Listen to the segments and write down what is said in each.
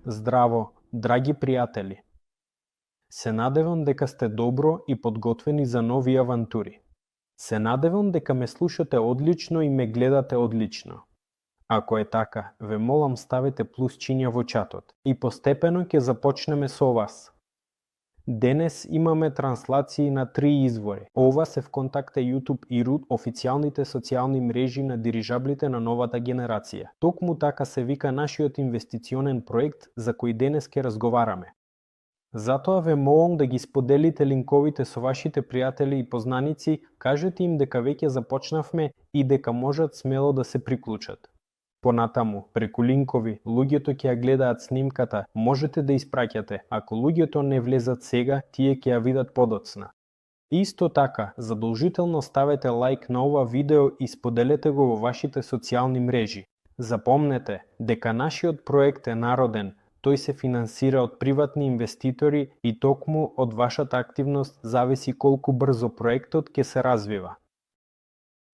Здраво, драги пријатели! Се надевам дека сте добро и подготвени за нови авантури. Се надевам дека ме слушате одлично и ме гледате одлично. Ако е така, ве молам ставете плюс чинја во чатот и постепено ќе започнеме со вас. Денес имаме транслации на 3 извори. Ова се ВКонтакте, YouTube и Root, официјалните социјални мрежи на дирижаблите на новата генерација. Токму така се вика нашиот инвестиционен проект за кој денес ќе разговараме. Затоа ве молам да ги споделите линковите со вашите пријатели и познаници, кажете им дека веќе започнавме и дека можат смело да се приклучат. Понатаму, преку линкови, луѓето ќе ја гледаат снимката, можете да испраќате, ако луѓето не влезат сега, тие ќе ја видат подоцна. Исто така, задолжително ставете лайк на ова видео и споделете го во вашите социјални мрежи. Запомнете дека нашиот проект е народен, тој се финансира од приватни инвеститори и токму од вашата активност зависи колку брзо проектот ќе се развива.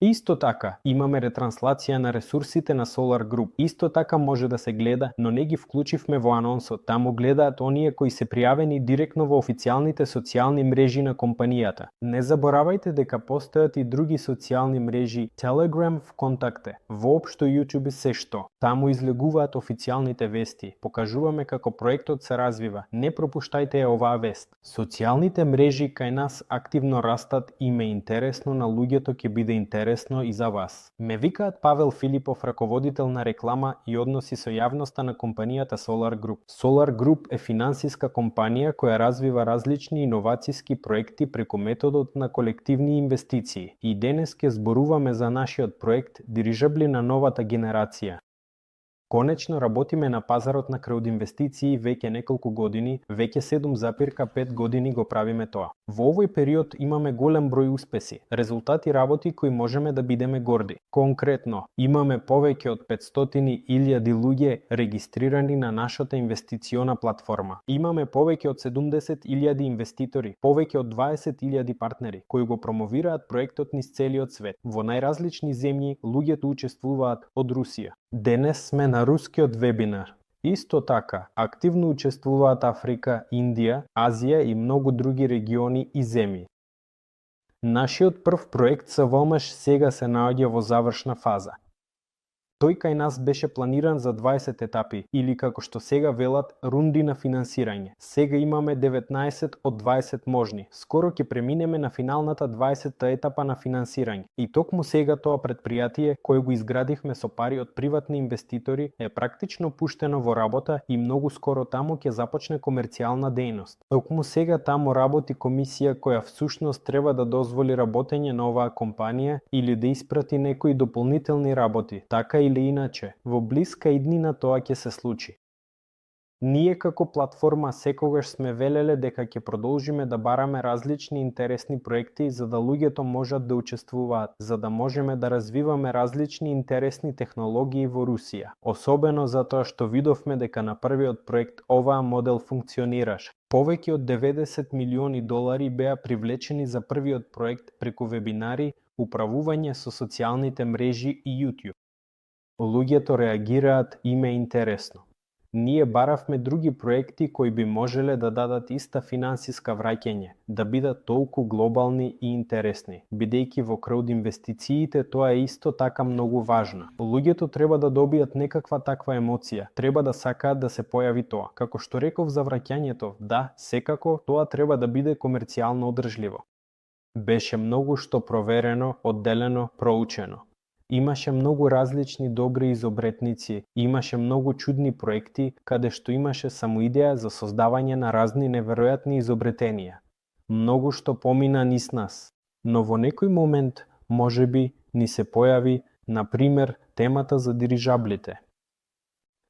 Исто така, имаме ретранслација на ресурсите на Solar Group. Исто така може да се гледа, но не ги вклучивме во анонсот. Таму гледаат оние кои се пријавени директно во официјалните социјални мрежи на компанијата. Не заборавајте дека постојат и други социјални мрежи, Telegram, ВКонтакте, воопшто YouTube и се што. Таму излегуваат официјалните вести. Покажуваме како проектот се развива. Не пропуштајте ја оваа вест. Социјалните мрежи кај нас активно растат и ме интересно на луѓето ќе биде интересно и за вас. Ме викаат Павел Филипов, раководител на реклама и односи со јавноста на компанијата Solar Group. Solar Group е финансиска компанија која развива различни иновацијски проекти преку методот на колективни инвестиции. И денес ќе зборуваме за нашиот проект Дирижабли на новата генерација. Конечно работиме на пазарот на краудинвестиции веќе неколку години, веќе 7,5 години го правиме тоа. Во овој период имаме голем број успеси, резултати работи кои можеме да бидеме горди. Конкретно, имаме повеќе од 500.000 луѓе регистрирани на нашата инвестициона платформа. Имаме повеќе од 70.000 инвеститори, повеќе од 20.000 партнери кои го промовираат проектот низ целиот свет. Во најразлични земји луѓето учествуваат од Русија. Денес сме на рускиот вебинар. Исто така, активно учествуваат Африка, Индија, Азија и многу други региони и земји. Нашиот прв проект Савомаш сега се наоѓа во завршна фаза. Тој кај нас беше планиран за 20 етапи, или како што сега велат, рунди на финансирање. Сега имаме 19 од 20 можни. Скоро ќе преминеме на финалната 20-та етапа на финансирање. И токму сега тоа предпријатие, кое го изградивме со пари од приватни инвеститори, е практично пуштено во работа и многу скоро таму ќе започне комерцијална дејност. Токму сега таму работи комисија која всушност треба да дозволи работење на оваа компанија или да испрати некои дополнителни работи, така или иначе, во блиска иднина тоа ќе се случи. Ние како платформа секогаш сме велеле дека ќе продолжиме да бараме различни интересни проекти за да луѓето можат да учествуваат, за да можеме да развиваме различни интересни технологии во Русија. Особено затоа што видовме дека на првиот проект оваа модел функционираше. Повеќе од 90 милиони долари беа привлечени за првиот проект преку вебинари, управување со социјалните мрежи и YouTube. Луѓето реагираат и ме интересно. Ние баравме други проекти кои би можеле да дадат иста финансиска враќање, да бидат толку глобални и интересни, бидејќи во краудинвестициите тоа е исто така многу важно. Луѓето треба да добијат некаква таква емоција, треба да сакаат да се појави тоа. Како што реков за враќањето, да, секако тоа треба да биде комерцијално одржливо. Беше многу што проверено, одделено, проучено. Имаше многу различни добри изобретници, имаше многу чудни проекти, каде што имаше само идеја за создавање на разни неверојатни изобретенија. Многу што помина низ нас, но во некој момент, можеби, ни се појави, на пример, темата за дирижаблите.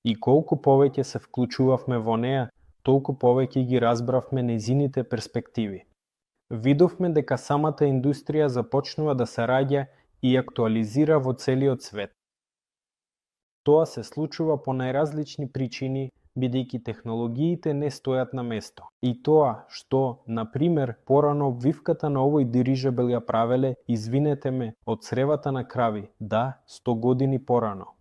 И колку повеќе се вклучувавме во неа, толку повеќе ги разбравме нејзините перспективи. Видовме дека самата индустрија започнува да се раѓа и актуализира во целиот свет. Тоа се случува по најразлични причини, бидејќи технологиите не стојат на место. И тоа што, на пример, порано обвивката на овој дирижабел ја правеле, извинете ме, од цревата на крави, да, 100 години порано.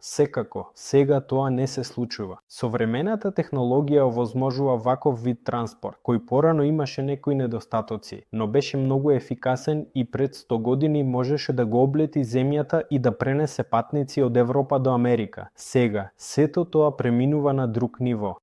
Секако, сега тоа не се случува. Современата технологија овозможува ваков вид транспорт, кој порано имаше некои недостатоци, но беше многу ефикасен и пред 100 години можеше да го облети земјата и да пренесе патници од Европа до Америка. Сега, сето тоа преминува на друг ниво.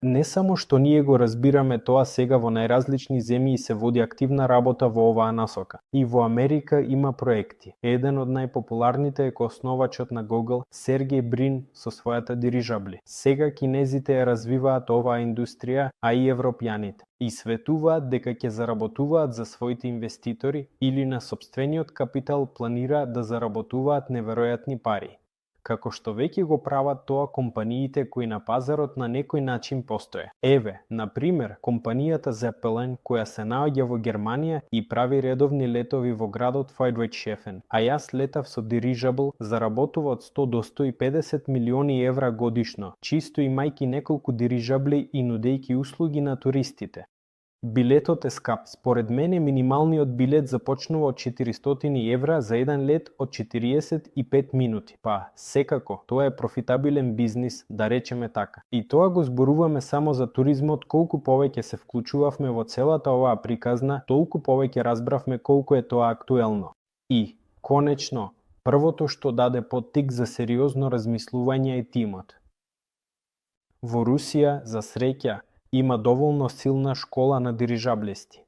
Не само што ние го разбираме тоа сега во најразлични земји и се води активна работа во оваа насока. И во Америка има проекти. Еден од најпопуларните е основачот на Google, Сергеј Брин со својата дирижабли. Сега кинезите ја развиваат оваа индустрија, а и европјаните. И светуваат дека ќе заработуваат за своите инвеститори или на сопствениот капитал планираат да заработуваат неверојатни пари. Како што веќе го прават тоа компаниите кои на пазарот на некој начин постоje. Еве, на пример, компанијата Zeppelin која се наоѓа во Германија и прави редовни летови во градот Friedrichshafen, а јас летав со дирижабл, заработува од 100 до 150 милиони евра годишно, чисто имајќи неколку дирижабли и нудејќи услуги на туристите. Билетот е скап. Според мене минималниот билет започнува од 400 евра за еден лет од 45 минути. Па, секако, тоа е профитабилен бизнис, да речеме така. И тоа го зборуваме само за туризмот, колку повеќе се вклучувавме во целата оваа приказна, толку повеќе разбравме колку е тоа актуелно. И, конечно, првото што даде поттик за сериозно размислување е тимот. Во Русија, за среќа, има доволно силна школа на дирижаблисти.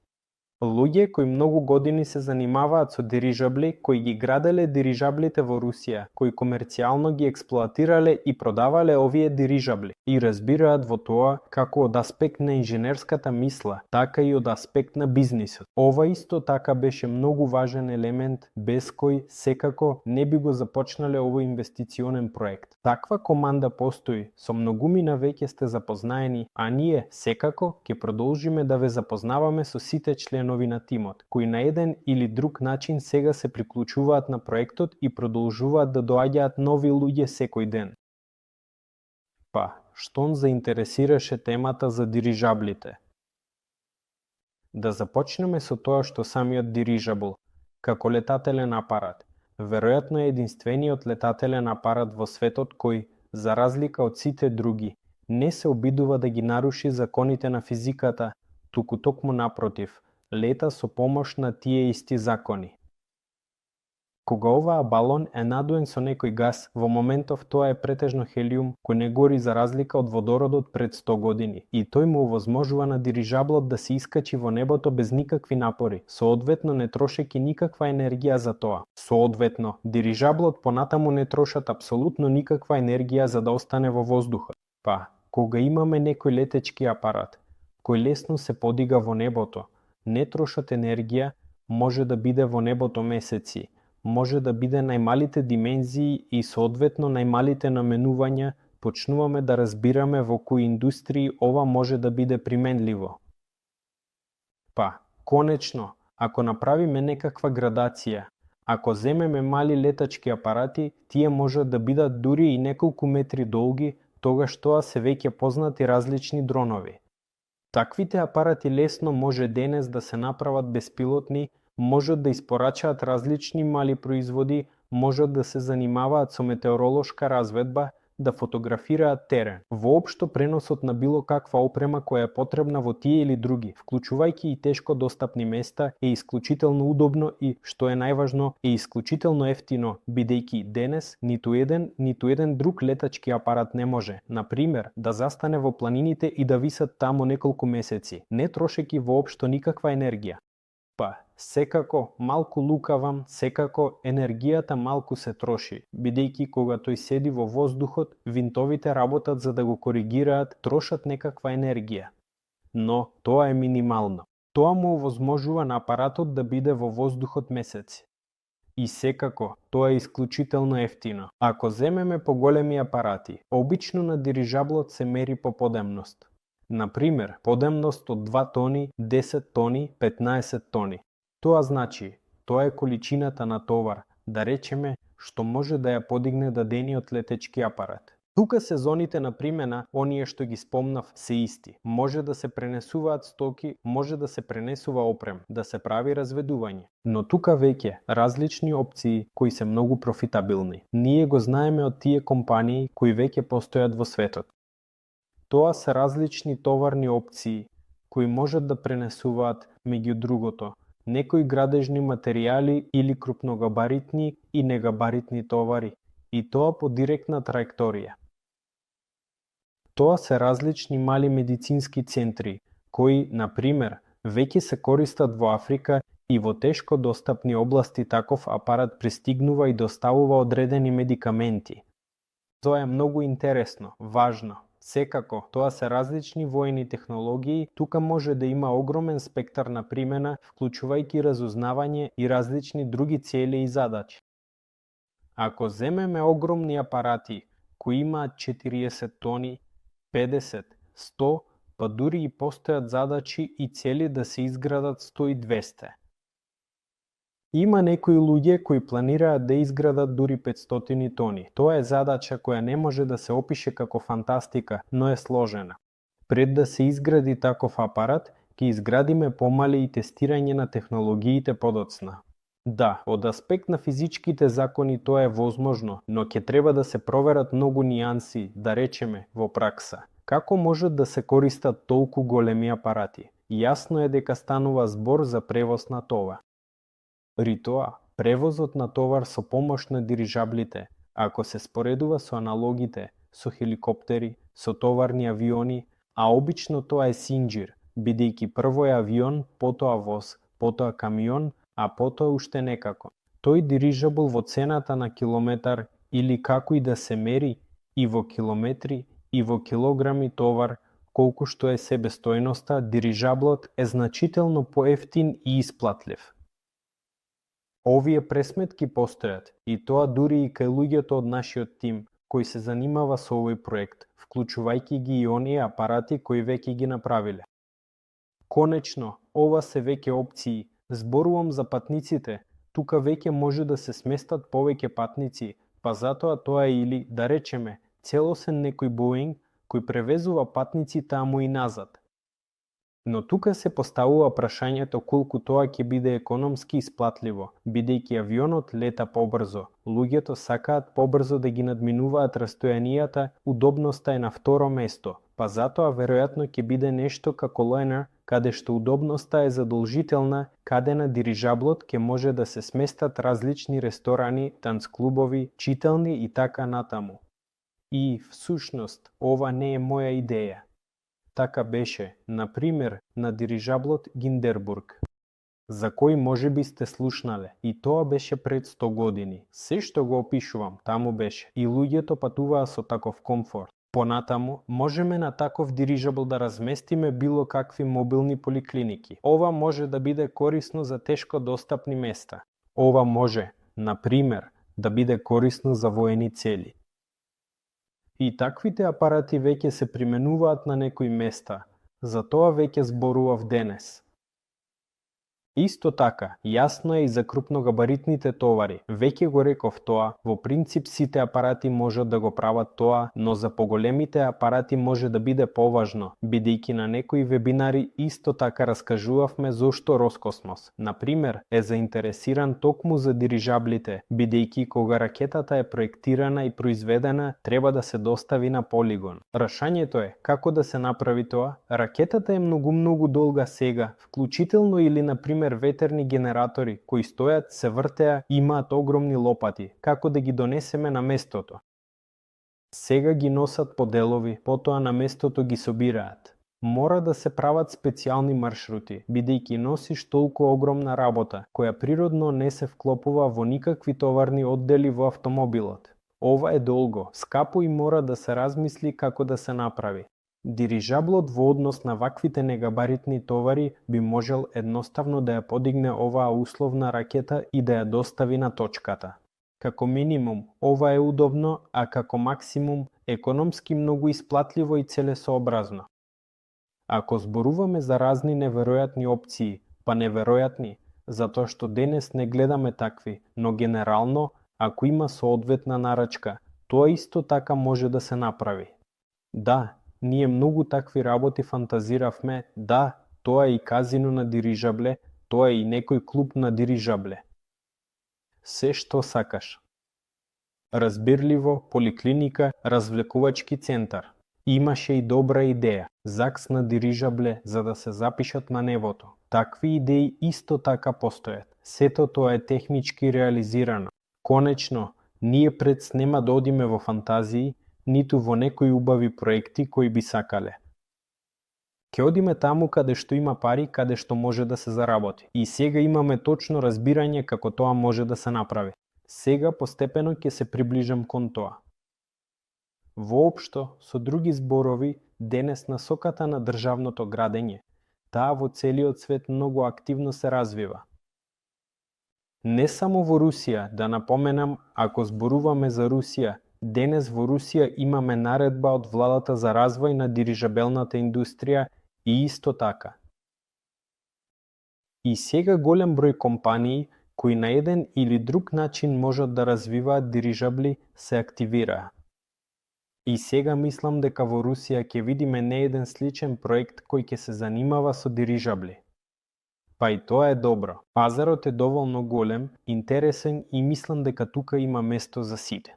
Луѓе кои многу години се занимаваат со дирижабли, кои ги граделе дирижаблите во Русија, кои комерцијално ги експлоатирале и продавале овие дирижабли и разбираат во тоа како од аспект на инженерската мисла, така и од аспект на бизнисот. Ова исто така беше многу важен елемент без кој секако не би го започнале овој инвестиционен проект. Таква команда постои, со многумина веќе сте запознаени, а ние секако ќе продолжиме да ве запознаваме со сите членови на тимот, кои на еден или друг начин сега се приклучуваат на проектот и продолжуваат да доаѓаат нови луѓе секој ден. Па, штом заинтересираше темата за дирижаблите? Да започнеме со тоа што самиот дирижабл, како летателен апарат, веројатно е единствениот летателен апарат во светот кој, за разлика од сите други, не се обидува да ги наруши законите на физиката, туку токму напротив, лета со помош на тие исти закони. Кога оваа балон е надуен со некој гас, во моментов тоа е претежно хелиум кој не гори за разлика од водородот пред 100 години и тој му овозможува на дирижаблот да се искачи во небото без никакви напори, соодветно не трошејќи никаква енергија за тоа. Соодветно, дирижаблот понатаму не трошат апсолутно никаква енергија за да остане во воздухот. Па, кога имаме некој летечки апарат, кој лесно се подига во небото, не трошат енергија, може да биде во небото месеци, може да биде најмалите димензии и соодветно најмалите наменувања, почнуваме да разбираме во кои индустрии ова може да биде применливо. Па, конечно, ако направиме некаква градација, ако земеме мали летачки апарати, тие можат да бидат дури и неколку метри долги, тогаш тоа се веќе познати различни дронови. Таквите апарати лесно може денес да се направат беспилотни, можат да испорачаат различни мали производи, можат да се занимаваат со метеоролошка разведба, да фотографираат терен. Воопшто преносот на било каква опрема која е потребна во тие или други, вклучувајќи и тешко достапни места, е исклучително удобно и, што е најважно, е исклучително ефтино, бидејќи денес ниту еден друг летачки апарат не може, на пример, да застане во планините и да висат таму неколку месеци, не трошејќи воопшто никаква енергија. Па, секако малку лукавам, секако енергијата малку се троши, бидејќи кога тој седи во воздухот, винтовите работат за да го коригираат, трошат некаква енергија. Но тоа е минимално. Тоа му овозможува на апаратот да биде во воздухот месеци. И секако, тоа е исклучително ефтино. Ако земеме поголеми апарати, обично на дирижаблот се мери по подемност. Например, подемност од 2 тони, 10 тони, 15 тони. Тоа значи, тоа е количината на товар, да речеме, што може да ја подигне дадениот летечки апарат. Тука сезоните на примена, оние што ги спомнав, се исти. Може да се пренесуваат стоки, може да се пренесува опрем, да се прави разведување. Но тука веќе различни опции кои се многу профитабилни. Ние го знаеме од тие компании кои веќе постојат во светот. Тоа се различни товарни опции кои можат да пренесуваат меѓу другото некои градежни материјали или крупногабаритни и негабаритни товари, и тоа по директна траекторија. Тоа се различни мали медицински центри, кои, на пример, веќе се користат во Африка и во тешко достапни области таков апарат пристигнува и доставува одредени медикаменти. Тоа е многу интересно, важно. Секако, тоа се различни воени технологии, тука може да има огромен спектар на примена, вклучувајќи разузнавање и различни други цели и задачи. Ако земеме огромни апарати кои имаат 40 тони, 50, 100, па дури и постојат задачи и цели да се изградат 100 и 200. Има некои луѓе кои планираат да изградат дури 500 тони. Тоа е задача која не може да се опише како фантастика, но е сложена. Пред да се изгради таков апарат, ќе изградиме помали и тестирање на технологиите подоцна. Да, од аспект на физичките закони тоа е возможно, но ќе треба да се проверат многу нијанси, да речеме, во пракса. Како можат да се користат толку големи апарати? Јасно е дека станува збор за превоз на товар. При тоа, превозот на товар со помош на дирижаблите, ако се споредува со аналогите, со хеликоптери, со товарни авиони, а обично тоа е синџир, бидејќи прво е авион, потоа воз, потоа камион, а потоа уште некако. Тој дирижабл во цената на километар или како и да се мери, и во километри, и во килограми товар, колку што е себестојноста, дирижаблот е значително поевтин и исплатлив. Овие пресметки постојат, и тоа дури и кај луѓето од нашиот тим, кој се занимава со овој проект, вклучувајќи ги и оние апарати кои веќе ги направиле. Конечно, ова се веќе опции. Зборувам за патниците, тука веќе може да се сместат повеќе патници, па затоа тоа е или, да речеме, целосен некој Боинг кој превезува патници таму и назад. Но тука се поставува прашањето колку тоа ќе биде економски исплатливо, бидејќи авионот лета побрзо, луѓето сакаат побрзо да ги надминуваат растојанијата, удобноста е на второ место, па затоа веројатно ќе биде нешто како ленер, каде што удобноста е задолжителна, каде на дирижаблот ќе може да се сместат различни ресторани, танцклубови, читални и така натаму. И, всушност, ова не е моја идеја. Така беше, на пример, на дирижаблот Гиндербург, за кој можеби сте слушнале, и тоа беше пред 100 години. Се што го опишувам, таму беше, и луѓето патуваа со таков комфорт. Понатаму, можеме на таков дирижабл да разместиме било какви мобилни поликлиники. Ова може да биде корисно за тешко достапни места. Ова може, на пример, да биде корисно за воени цели. И таквите апарати веќе се применуваат на некои места, за тоа веќе зборував денес. Исто така, јасно е и за крупногабаритните товари. Веќе го реков тоа, во принцип сите апарати можат да го прават тоа, но за поголемите апарати може да биде поважно, бидејќи на некои вебинари исто така раскажувавме зошто Роскосмос, на пример, е заинтересиран токму за дирижаблите, бидејќи кога ракетата е проектирана и произведена, треба да се достави на полигон. Рашањето е како да се направи тоа. Ракетата е многу долга сега, вклучително или на пример ветерни генератори кои стојат, се вртеа и имаат огромни лопати, како да ги донесеме на местото. Сега ги носат по делови, потоа на местото ги собираат. Мора да се прават специјални маршрути, бидејќи носиш толку огромна работа, која природно не се вклопува во никакви товарни оддели во автомобилот. Ова е долго, скапо и мора да се размисли како да се направи. Дирижаблот во однос на ваквите негабаритни товари би можел едноставно да ја подигне оваа условна ракета и да ја достави на точката. Како минимум, ова е удобно, а како максимум, економски многу исплатливо и целесообразно. Ако зборуваме за разни неверојатни опции, па неверојатни, затоа што денес не гледаме такви, но генерално, ако има соодветна нарачка, Тоа исто така може да се направи. Да, ние многу такви работи фантазиравме, да, тоа е и казино на дирижабле, тоа е и некој клуб на дирижабле. Се што сакаш. Разбирливо, поликлиника, развлекувачки центар. Имаше и добра идеја, закс на дирижабле за да се запишат на небото. Такви идеи исто така постојат. Сето тоа е технички реализирано. Конечно, ние пред нема да одиме во фантазии, ниту во некои убави проекти кои би сакале. Ке одиме таму каде што има пари, каде што може да се заработи. И сега имаме точно разбирање како тоа може да се направи. Сега постепено ќе се приближам кон тоа. Воопшто, со други зборови, денес насоката на државното градење, таа во целиот свет многу активно се развива. Не само во Русија, да напоменам, ако зборуваме за Русија, денес во Русија имаме наредба од владата за развој на дирижабелната индустрија и исто така. И сега голем број компании кои на еден или друг начин можат да развиваат дирижабли се активираа. И сега мислам дека во Русија ќе видиме не еден сличен проект кој ќе се занимава со дирижабли. Па и тоа е добро. Пазарот е доволно голем, интересен и мислам дека тука има место за сите.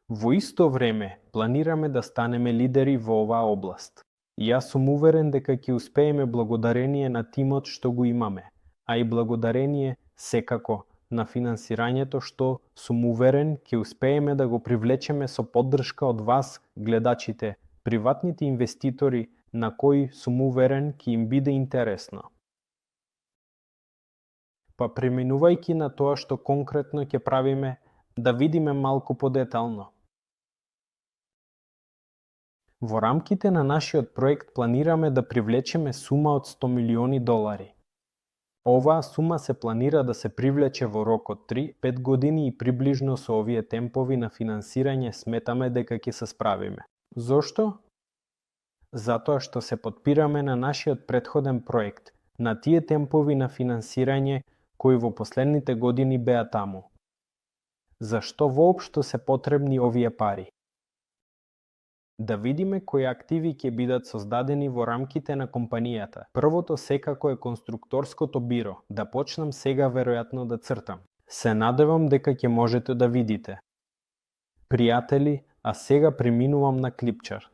Во исто време, планираме да станеме лидери во оваа област. Јас сум уверен дека ќе успееме благодарение на тимот што го имаме, а и благодарение секако на финансирањето што сум уверен ќе успееме да го привлечеме со поддршка од вас, гледачите, приватните инвеститори на кои сум уверен ќе им биде интересно. Па преминувајќи на тоа што конкретно ќе правиме, да видиме малку подетално. Во рамките на нашиот проект планираме да привлечеме сума од $100 милиони. Оваа сума се планира да се привлече во рок од 3-5 години и приближно со овие темпови на финансирање сметаме дека ќе се справиме. Зошто? Затоа што се потпираме на нашиот претходен проект, на тие темпови на финансирање кои во последните години беа таму. Зашто воопшто се потребни овие пари? Да видиме кои активи ќе бидат создадени во рамките на компанијата. Првото секако е конструкторското биро. Да почнам сега веројатно да цртам. Се надевам дека ќе можете да видите. Пријатели, а сега преминувам на клипчар.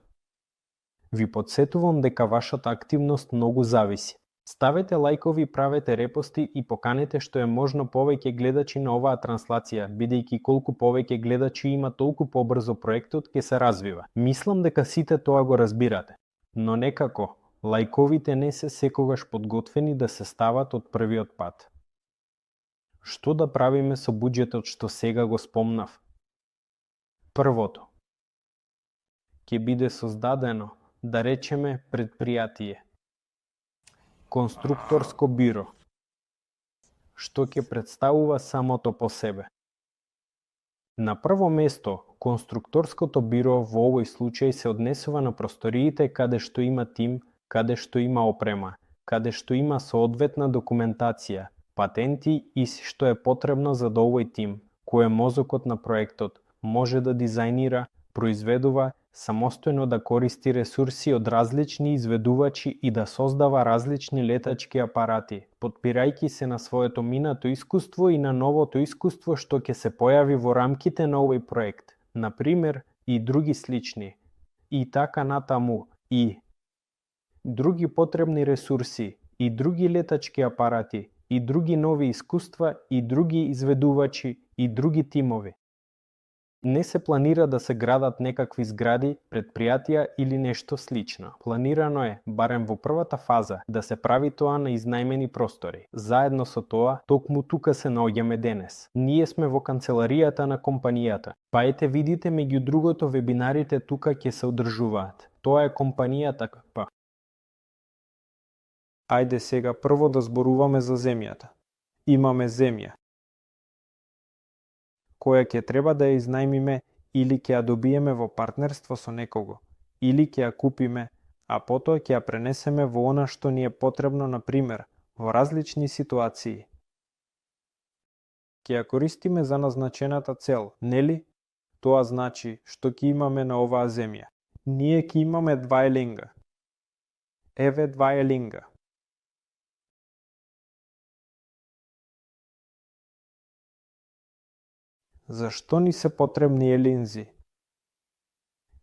Ви подсетувам дека вашата активност многу зависи. Ставете лајкови, правете репости и поканете што е можно повеќе гледачи на оваа транслација, бидејќи колку повеќе гледачи има, толку побрзо проектот ќе се развива. Мислам дека сите тоа го разбирате. Но некако, лајковите не се секогаш подготвени да се стават од првиот пат. Што да правиме со буџетот што сега го спомнав? Првото. Ќе биде создадено, да речеме, предпријатие. Конструкторско биро, што ќе представува самото по себе. На прво место, конструкторското биро во овој случај се однесува на просториите каде што има тим, каде што има опрема, каде што има соодветна документација, патенти и што е потребно за да овој тим, кој е мозокот на проектот, може да дизајнира, произведува, самостојно да користи ресурси од различни изведувачи и да создава различни летачки апарати, потпирајќи се на своето минато искуство и на новото искуство што ќе се појави во рамките на овој проект, например, и други слични, и така натаму, и други потребни ресурси, и други летачки апарати, и други нови искуства, и други изведувачи, и други тимови. Не се планира да се градат некакви згради, предпријатија или нешто слично. Планирано е, барем во првата фаза, да се прави тоа на изнајмени простори. Заедно со тоа, токму тука се наоѓаме денес. Ние сме во канцеларијата на компанијата. Па ете видите меѓу другото вебинарите тука ќе се одржуваат. Тоа е компанијата КП. Ајде сега прво да зборуваме за земјата. Имаме земја, која ќе треба да ја изнајмиме или ќе ја добиеме во партнерство со некого, или ќе ја купиме, а потоа ќе ја пренесеме во она што ни е потребно, например, во различни ситуации. Ќе ја користиме за назначената цел, нели? Тоа значи што ќе имаме на оваа земја. Ние ќе имаме 2 елинга. Еве 2 елинга. Зашто ни се потребни елинзи?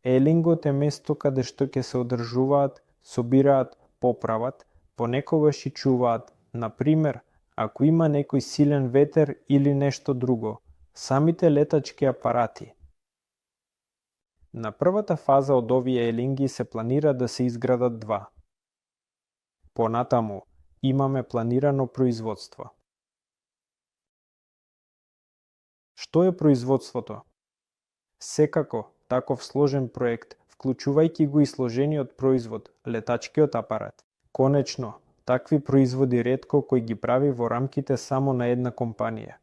Елингот е место каде што ќе се одржуваат, собираат, поправат, понекогаш и чуваат, например, ако има некој силен ветер или нешто друго, самите летачки апарати. На првата фаза од овие елинги се планира да се изградат 2. Понатаму, имаме планирано производство. Што е производството? Секако, таков сложен проект, вклучувајќи го и сложениот производ, летачкиот апарат. Конечно, такви производи ретко кој ги прави во рамките само на една компанија.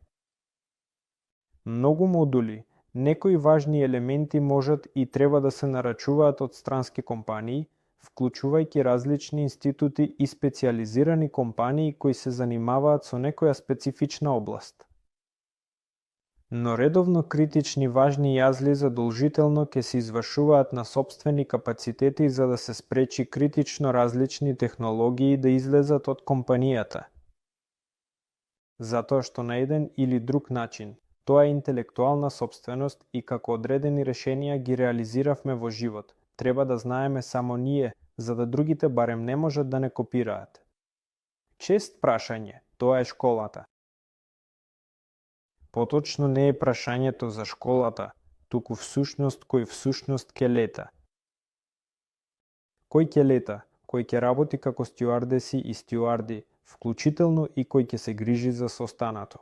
Многу модули, некои важни елементи можат и треба да се нарачуваат од странски компании, вклучувајќи различни институти и специјализирани компании кои се занимаваат со некоја специфична област. Но редовно критични важни јазли задолжително ќе се извршуваат на сопствени капацитети за да се спречи критично различни технологии да излезат од компанијата. Затоа што на еден или друг начин, тоа е интелектуална сопственост и како одредени решенија ги реализиравме во живот, треба да знаеме само ние, за да другите барем не можат да не копираат. Чест прашање, тоа е школата. Поточно не е прашањето за школата, туку всушност кој всушност ќе лета. Кој ќе лета, кој ќе работи како стюардеси и стюарди, вклучително и кој ќе се грижи за состанато.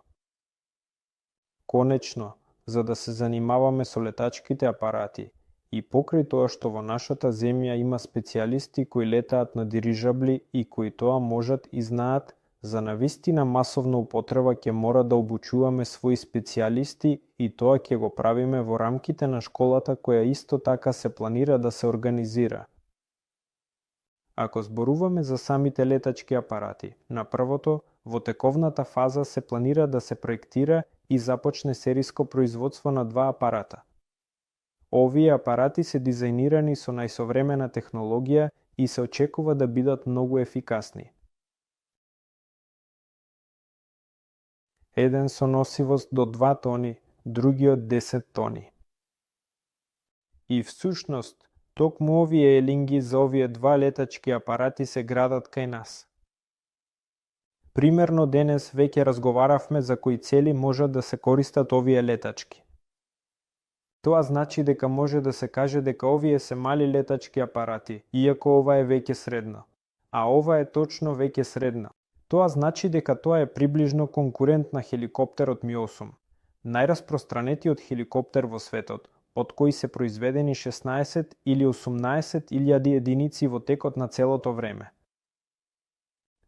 Конечно, за да се занимаваме со летачките апарати, и покрај тоа што во нашата земја има специјалисти кои летаат на дирижабли и кои тоа можат и знаат, за навистина масовна употреба ќе мора да обучуваме своји специјалисти и тоа ќе го правиме во рамките на школата која исто така се планира да се организира. Ако зборуваме за самите летачки апарати, на првото, во тековната фаза се планира да се проектира и започне сериско производство на 2 апарата. Овие апарати се дизајнирани со најсовремена технологија и се очекува да бидат многу ефикасни. Еден со носивост до 2 тони, другиот 10 тони. И всушност, токму овие елинги за овие 2 летачки апарати се градат кај нас. Примерно денес веќе разговаравме за кои цели можат да се користат овие летачки. Тоа значи дека може да се каже дека овие се мали летачки апарати, иако ова е веќе средно. А ова е точно веќе средно. Тоа значи дека тоа е приближно конкурент на хеликоптерот Ми-8, најраспространетиот хеликоптер во светот, од кои се произведени 16 или 18.000 единици во текот на целото време.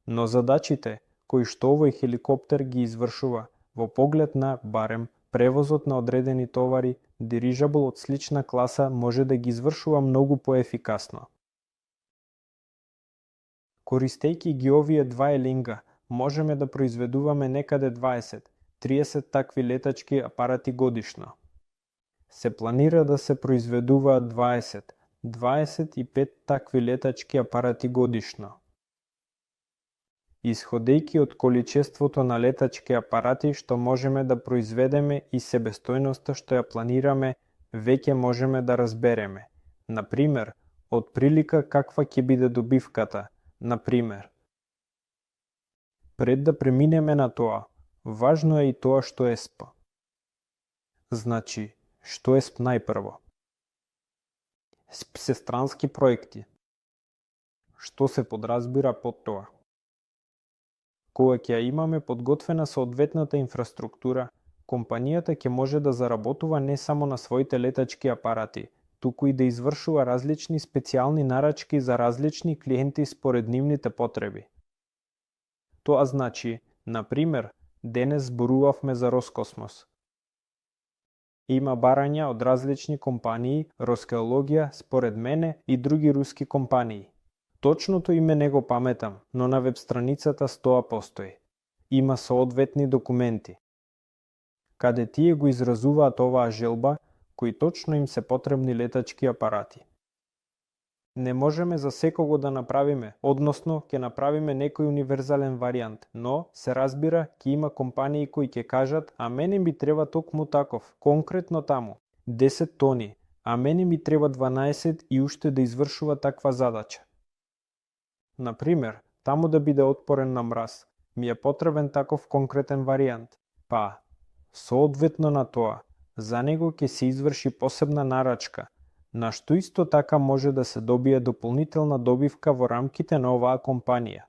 Но задачите, кои што овој хеликоптер ги извршува, во поглед на, барем, превозот на одредени товари, дирижабл од слична класа може да ги извршува многу поефикасно. Користејќи ги овие 2 елинга, можеме да произведуваме некаде 20-30 такви летачки апарати годишно. Се планира да се произведуваат 20-25 такви летачки апарати годишно. Исходејќи од количеството на летачки апарати што можеме да произведеме и себестојноста што ја планираме, веќе можеме да разбереме. Например, од прилика каква ќе биде добивката, например. Пред да преминеме на тоа, важно е и тоа што е СП. Значи, што е СП најпрво? СП се странски проекти. Што се подразбира под тоа? Кога ќе ја имаме подготвена соодветната инфраструктура, компанијата ќе може да заработува не само на своите летачки апарати, туку и да извршува различни специјални нарачки за различни клиенти според нивните потреби. Тоа значи, например, денес зборувавме за Роскосмос. Има барања од различни компании, Роскеологија, според мене, и други руски компании. Точното име не го паметам, но на веб страницата стоа постои. Има соодветни документи. Каде тие го изразуваат оваа желба, кои точно им се потребни летачки апарати. Не можеме за секого да направиме, односно ќе направиме некој универзален варијант, но се разбира ќе има компании кои ќе кажат, а мене ми треба токму таков, конкретно таму, 10 тони, а мене ми треба 12 и уште да извршува таква задача. Например, таму да биде отпорен на мраз, ми е потребен таков конкретен варијант, па, соодветно на тоа, за него ќе се изврши посебна нарачка, на што исто така може да се добие дополнителна добивка во рамките на оваа компанија.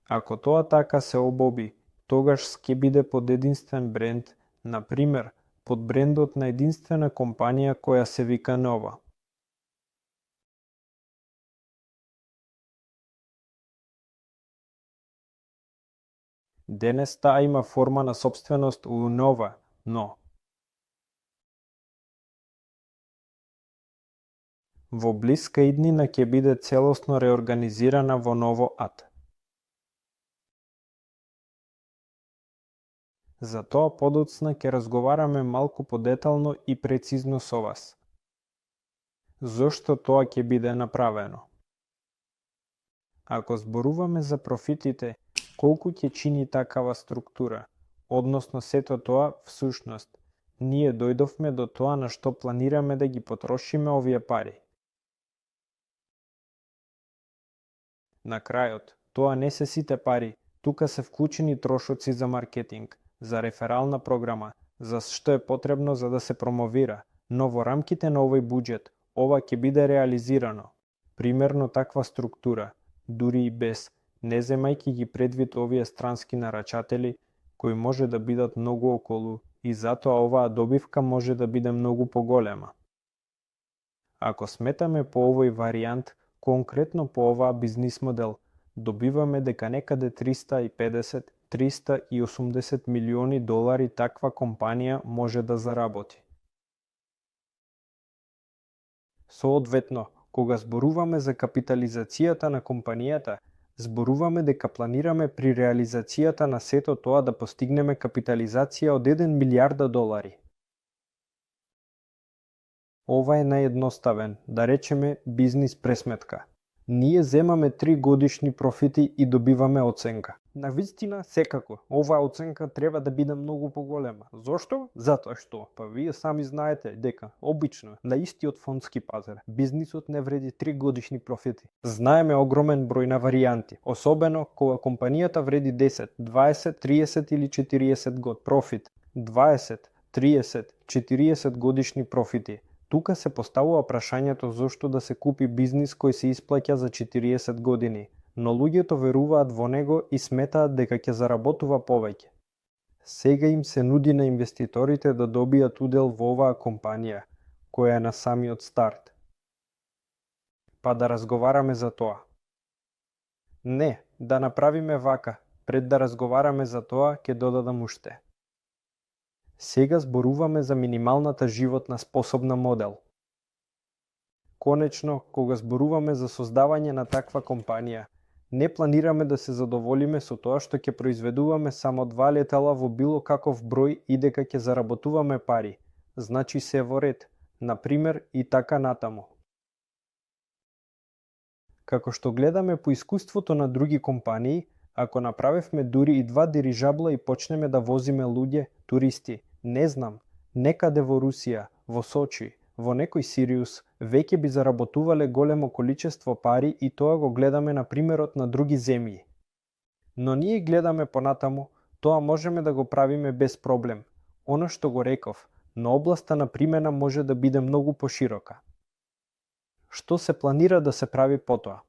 Ако тоа така се обоби, тогаш ќе биде под единствен бренд, например, под брендот на единствена компанија која се вика Нова. Денес таа има форма на сопственост у Нова, но во блиска иднина ќе биде целосно реорганизирана во Ново АД. За тоа подоцна ќе разговараме малку подетално и прецизно со вас. Зошто тоа ќе биде направено? Ако зборуваме за профитите, колку ќе чини такава структура, односно сето тоа всушност, ние дојдовме до тоа на што планираме да ги потрошиме овие пари. На крајот, тоа не се сите пари, тука се вклучени трошоци за маркетинг, за реферална програма, за што е потребно за да се промовира, но во рамките на овој буџет, ова ќе биде реализирано. Примерно таква структура, дури и без, не земајќи ги предвид овие странски нарачатели, кои може да бидат многу околу и затоа оваа добивка може да биде многу поголема. Ако сметаме по овој варијант, конкретно по оваа бизнис модел, добиваме дека некаде 350-380 милиони долари таква компанија може да заработи. Соодветно, кога зборуваме за капитализацијата на компанијата, зборуваме дека планираме при реализацијата на сето тоа да постигнеме капитализација од 1 милијарда долари. Ова е наједноставен, да речеме, бизнис пресметка. Ние земаме 3 годишни профити и добиваме оценка. Навистина, секако, оваа оценка треба да биде многу поголема. Зошто? Затоа што, па вие сами знаете дека, обично, на истиот фондски пазар, бизнисот не вреди 3 годишни профити. Знаеме огромен број на варијанти, особено кога компанијата вреди 10, 20, 30 или 40 год профит. 20, 30, 40 годишни профити. Тука се поставува прашањето зошто да се купи бизнис кој се исплаќа за 40 години, но луѓето веруваат во него и сметаат дека ќе заработува повеќе. Сега им се нуди на инвеститорите да добијат удел во оваа компанија, која е на самиот старт. Па да разговараме за тоа. Не, да направиме вака, пред да разговараме за тоа ќе додадам уште. Сега зборуваме за минималната животна способна модел. Конечно, кога зборуваме за создавање на таква компанија, не планираме да се задоволиме со тоа што ќе произведуваме само 2 летала во било каков број и дека ќе заработуваме пари. Значи се во ред, например и така натаму. Како што гледаме по искуството на други компании, ако направевме дури и 2 дирижабла и почнеме да возиме луѓе, туристи, не знам, некаде во Русија, во Сочи, во некој Сириус, веќе би заработувале големо количество пари и тоа го гледаме на примерот на други земји. Но ние гледаме понатаму, тоа можеме да го правиме без проблем. Оно што го реков, но областа на примена може да биде многу поширока. Што се планира да се прави потоа?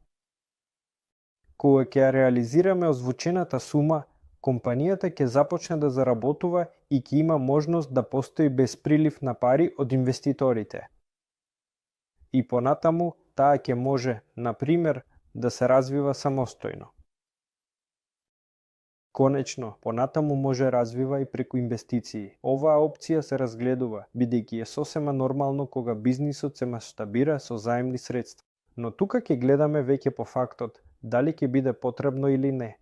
Кога ќе реализираме озвучената сума, компанијата ќе започне да заработува и ќе има можност да постои без прилив на пари од инвеститорите. И понатаму, таа ќе може, например, да се развива самостојно. Конечно, понатаму може развива и преку инвестиции. Оваа опција се разгледува, бидејќи е сосема нормално кога бизнисот се маштабира со заемни средства. Но тука ќе гледаме веќе по фактот, дали ќе биде потребно или не.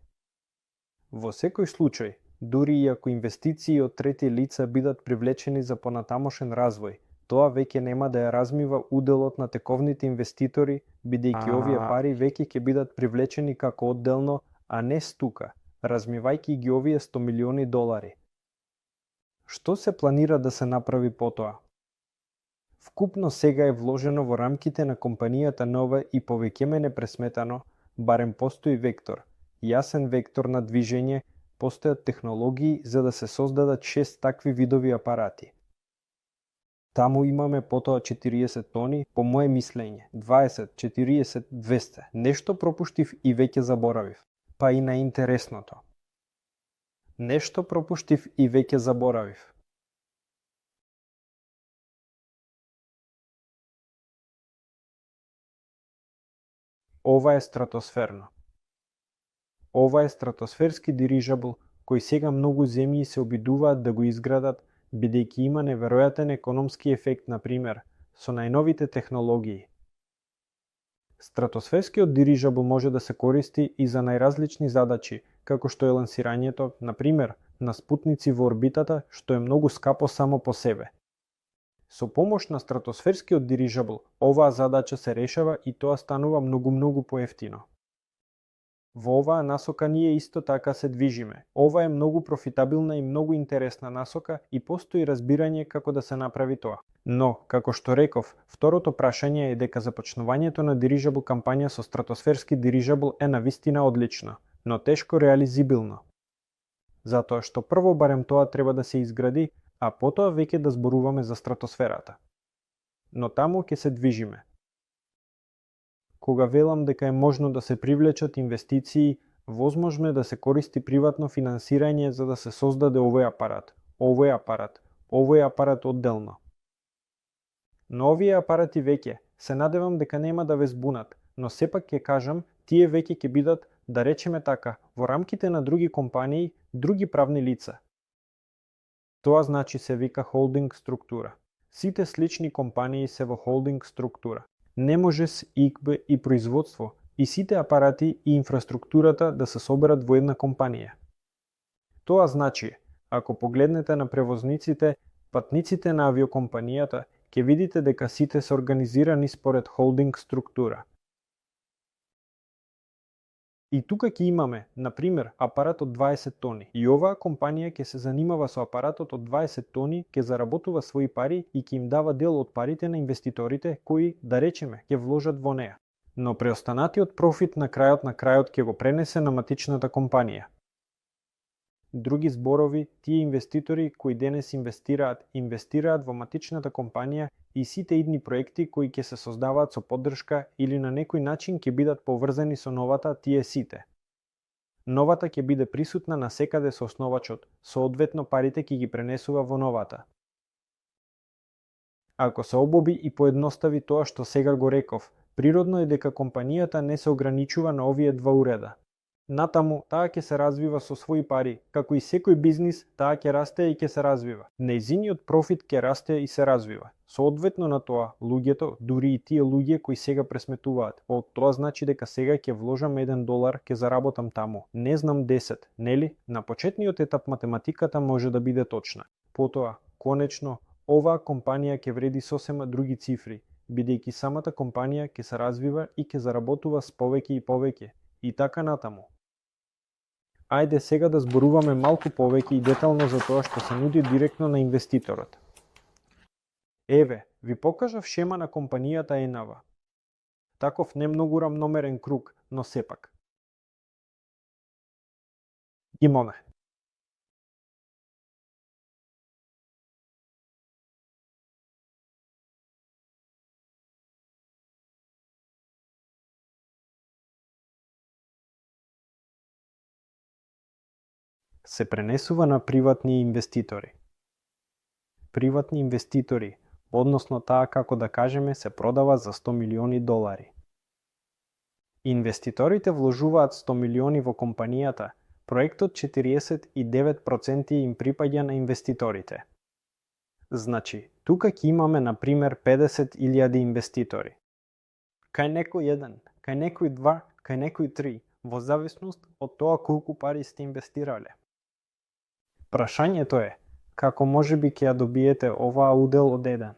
Во секој случај, Дури и ако инвестиции од трети лица бидат привлечени за понатамошен развој, тоа веќе нема да ја размива уделот на тековните инвеститори, бидејќи овие пари веќе ќе бидат привлечени како одделно, а не стука, размивајќи ги овие 100 милиони долари. Што се планира да се направи потоа? Вкупно сега е вложено во рамките на компанијата нова и повеќеме непресметано, барем постои вектор, јасен вектор на движење, постојат технологии за да се создадат 6 такви видови апарати. Таму имаме потоа 40 тони, по моje мислење, 20, 40, 200. Нешто пропуштив и веќе заборавив. Па и најинтересното. Нешто пропуштив и веќе заборавив. Ова е стратосферно. Ова е стратосферски дирижабл кој сега многу земји се обидуваат да го изградат, бидејќи има неверојатен економски ефект, например, со најновите технологии. Стратосферскиот дирижабл може да се користи и за најразлични задачи, како што е лансирањето, например, на спутници во орбитата, што е многу скапо само по себе. Со помош на стратосферскиот дирижабл, оваа задача се решава и тоа станува многу поевтино. Во оваа насока ние исто така се движиме. Ова е многу профитабилна и многу интересна насока и постои разбирање како да се направи тоа. Но, како што реков, второто прашање е дека започнувањето на дирижабл кампања со стратосферски дирижабл е навистина одлично, но тешко реализибилно. Затоа што прво барем тоа треба да се изгради, а потоа веќе да зборуваме за стратосферата. Но таму ќе се движиме. Кога велам дека е можно да се привлечат инвестиции, возможно е да се користи приватно финансирање за да се создаде овој апарат одделно. Но овие апарати веќе, се надевам дека нема да ве збунат, но сепак ќе кажам, тие веќе ќе бидат, да речеме така, во рамките на други компании, други правни лица. Тоа значи се вика холдинг структура. Сите слични компании се во холдинг структура. Не може с ИКБ и производство и сите апарати и инфраструктурата да се соберат во една компанија. Тоа значи, ако погледнете на превозниците, патниците на авиокомпанијата, ќе видите дека сите се организирани според холдинг структура. И тука ќе имаме, например, апарат од 20 тони. И оваа компанија ќе се занимава со апаратот од 20 тони, ќе заработува своји пари и ќе им дава дел од парите на инвеститорите кои, да речеме, ќе вложат во неа. Но преостанатиот профит на крајот ќе го пренесе на матичната компанија. Други зборови, тие инвеститори кои денес инвестираат во матичната компанија и сите идни проекти кои ќе се создаваат со поддршка или на некој начин ќе бидат поврзани со новата тие сите. Новата ќе биде присутна насекаде со основачот, соодветно парите ќе ги пренесува во новата. Ако се обоби и поедностави тоа што сега го реков, природно е дека компанијата не се ограничува на овие два уреда. Натаму, таа ќе се развива со своји пари, како и секој бизнис, таа ќе расте и ќе се развива. Нејзиниот профит ќе расте и се развива. Соодветно на тоа, луѓето, дури и тие луѓе кои сега пресметуваат, тоа значи дека сега ќе вложам $1, ќе заработам таму. Не знам 10, нели? На почетниот етап математиката може да биде точна. Потоа, конечно, оваа компанија ќе вреди сосема други цифри, бидејќи самата компанија ќе се развива и ќе заработува с повеќе и повеќе, и така натаму. Ајде сега да зборуваме малку повеќе и детално за тоа што се нуди директно на инвеститорот. Еве, ви покажав шема на компанијата Енава. Таков не многу рамномерен круг, но сепак. Имаме. Се пренесува на приватни инвеститори. Приватни инвеститори, односно таа како да кажеме се продава за $100 милиони. Инвеститорите вложуваат 100 милиони во компанијата, проектот 49% им припаѓа на инвеститорите. Значи, тука ќе имаме на пример 50.000 инвеститори. Кај некој еден, кај некој два, кај некој три, во зависност од тоа колку пари сте инвестирале. Прашањето е, како можеби ќе ја добиете оваа удел од 1?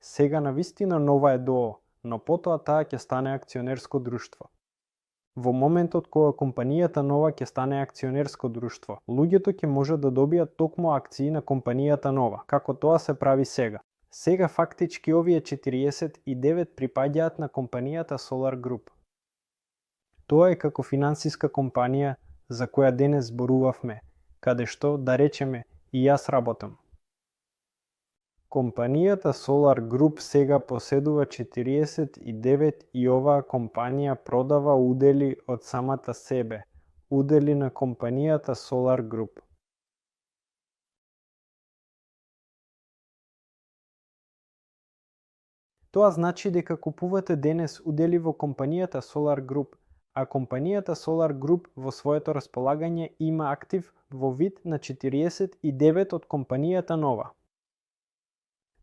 Сега навистина нова е ДОО, но потоа таа ќе стане акционерско друштво. Во моментот кога компанијата нова ќе стане акционерско друштво, луѓето ќе можат да добијат токму акции на компанијата нова, како тоа се прави сега. Сега фактички овие 49 припаѓаат на компанијата Solar Group. Тоа е како финансиска компанија за која денес зборувавме, каде што, да речеме, и јас работам. Компанијата Solar Group сега поседува 49 и оваа компанија продава удели од самата себе, удели на компанијата Solar Group. Тоа значи дека купувате денес удели во компанијата Solar Group, а компанијата Solar Group во своето располагање има актив во вид на 49 од компанијата нова.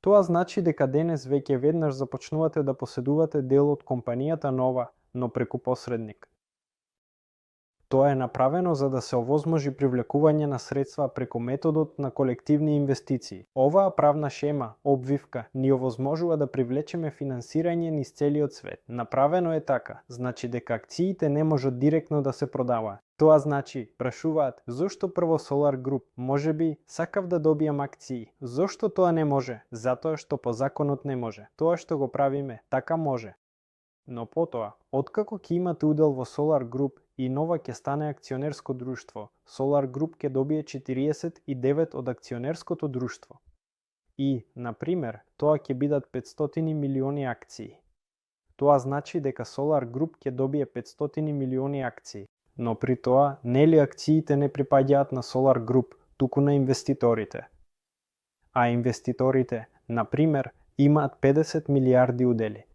Тоа значи дека денес веќе веднаш започнувате да поседувате дел од компанијата нова, но преку посредник. Тоа е направено за да се овозможи привлекување на средства преку методот на колективни инвестиции. Оваа правна шема, обвивка, ни овозможува да привлечеме финансирање низ целиот свет. Направено е така, значи дека акциите не можат директно да се продаваат. Тоа значи, прашуваат, зошто прво Solar Group? Можеби сакав да добијам акции. Зошто тоа не може? Затоа што по законот не може. Тоа што го правиме, така може. Но потоа, откако ќе имате удел во Solar Group и нова ќе стане акционерско друштво, Solar Group ќе добие 49 од акционерското друштво. И, например, тоа ќе бидат 500 милиони акции. Тоа значи дека Solar Group ќе добие 500 милиони акции. Но при тоа, нели акциите не припаѓаат на Solar Group, туку на инвеститорите. А инвеститорите, например, имаат 50 милиарди удели.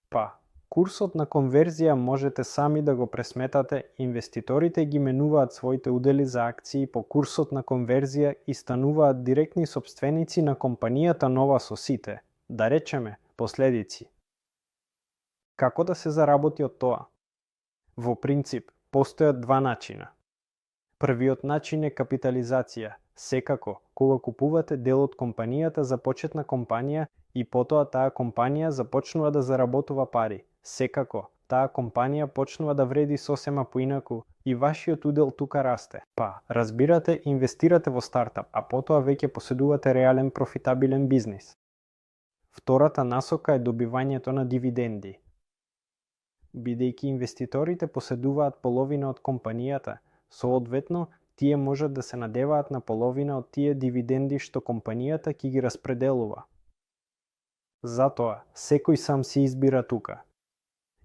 Па, курсот на конверзија можете сами да го пресметате, инвеститорите ги менуваат своите удели за акции по курсот на конверзија и стануваат директни сопственици на компанијата нова со сите, да речеме, последици. Како да се заработи од тоа? Во принцип, постојат два начина. Првиот начин е капитализација. Секако, кога купувате дел од компанијата за почетна компанија и потоа таа компанија започнува да заработува пари. Секако, таа компанија почнува да вреди сосема поинаку и вашиот удел тука расте. Па, разбирате, инвестирате во стартап, а потоа веќе поседувате реален профитабилен бизнис. Втората насока е добивањето на дивиденди. Бидејќи инвеститорите поседуваат половина од компанијата, соодветно, тие можат да се надеваат на половина од тие дивиденди што компанијата ќе ги распределува. Затоа, секој сам си избира тука.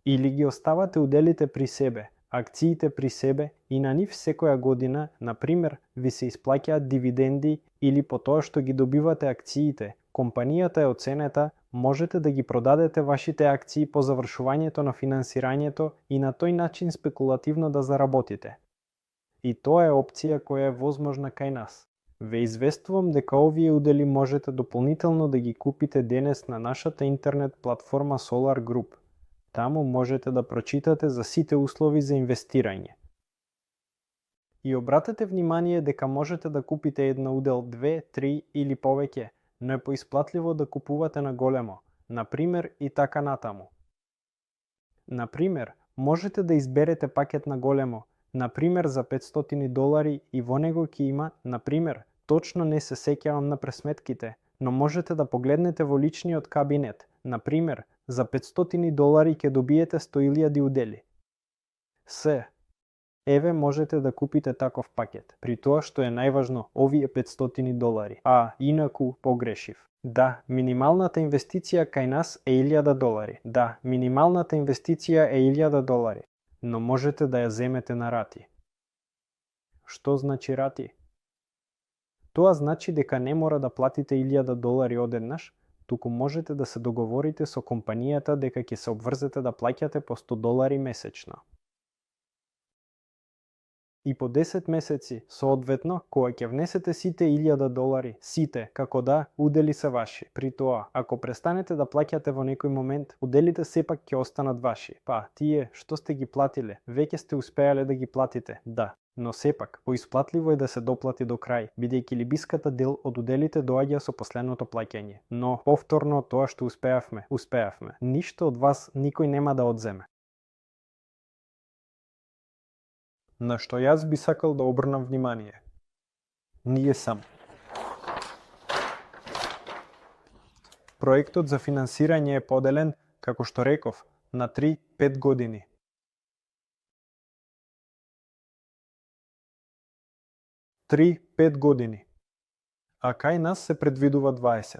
Или ги оставате уделите при себе, акциите при себе и на нив секоја година, например, ви се исплаќаат дивиденди или по тоа што ги добивате акциите, компанијата е оценета, можете да ги продадете вашите акции по завршувањето на финансирањето и на тој начин спекулативно да заработите. И тоа е опција која е возможна кај нас. Ве известувам дека овие удели можете дополнително да ги купите денес на нашата интернет платформа Solar Group. Таму можете да прочитате за сите услови за инвестирање. И обратете внимание дека можете да купите една удел 2, 3 или повеќе, но е поисплатливо да купувате на големо, например и така натаму. Например, можете да изберете пакет на големо, например за $500 и во него ќе има, например, точно не се сеќавам на пресметките, но можете да погледнете во личниот кабинет, например, за $500 ќе добиете 100.000 удели. Еве можете да купите таков пакет, при тоа што е најважно овие $500, а инаку погрешив. Да, минималната инвестиција кај нас е $1.000. Да, минималната инвестиција е $1.000, но можете да ја земете на рати. Што значи рати? Тоа значи дека не мора да платите $1.000 одеднаш, туку можете да се договорите со компанијата дека ќе се обврзете да плаќате по $100 месечно. И по 10 месеци, соодветно, кога ќе внесете сите $1000, сите, како да, удели се ваши. При тоа, ако престанете да плаќате во некој момент, уделите сепак ќе останат ваши. Па, тие што сте ги платиле, веќе сте успеале да ги платите, да. Но сепак, поисплатливо е да се доплати до крај, бидејќи либиската дел од уделите доаѓа со последното плаќање. Но, повторно, тоа што успеавме. Ништо од вас никој нема да одземе. На што јас би сакал да обрнам внимание. Ние сам. Проектот за финансирање е поделен, како што реков, на 3-5 години. Три-пет години. А кај нас се предвидува 20.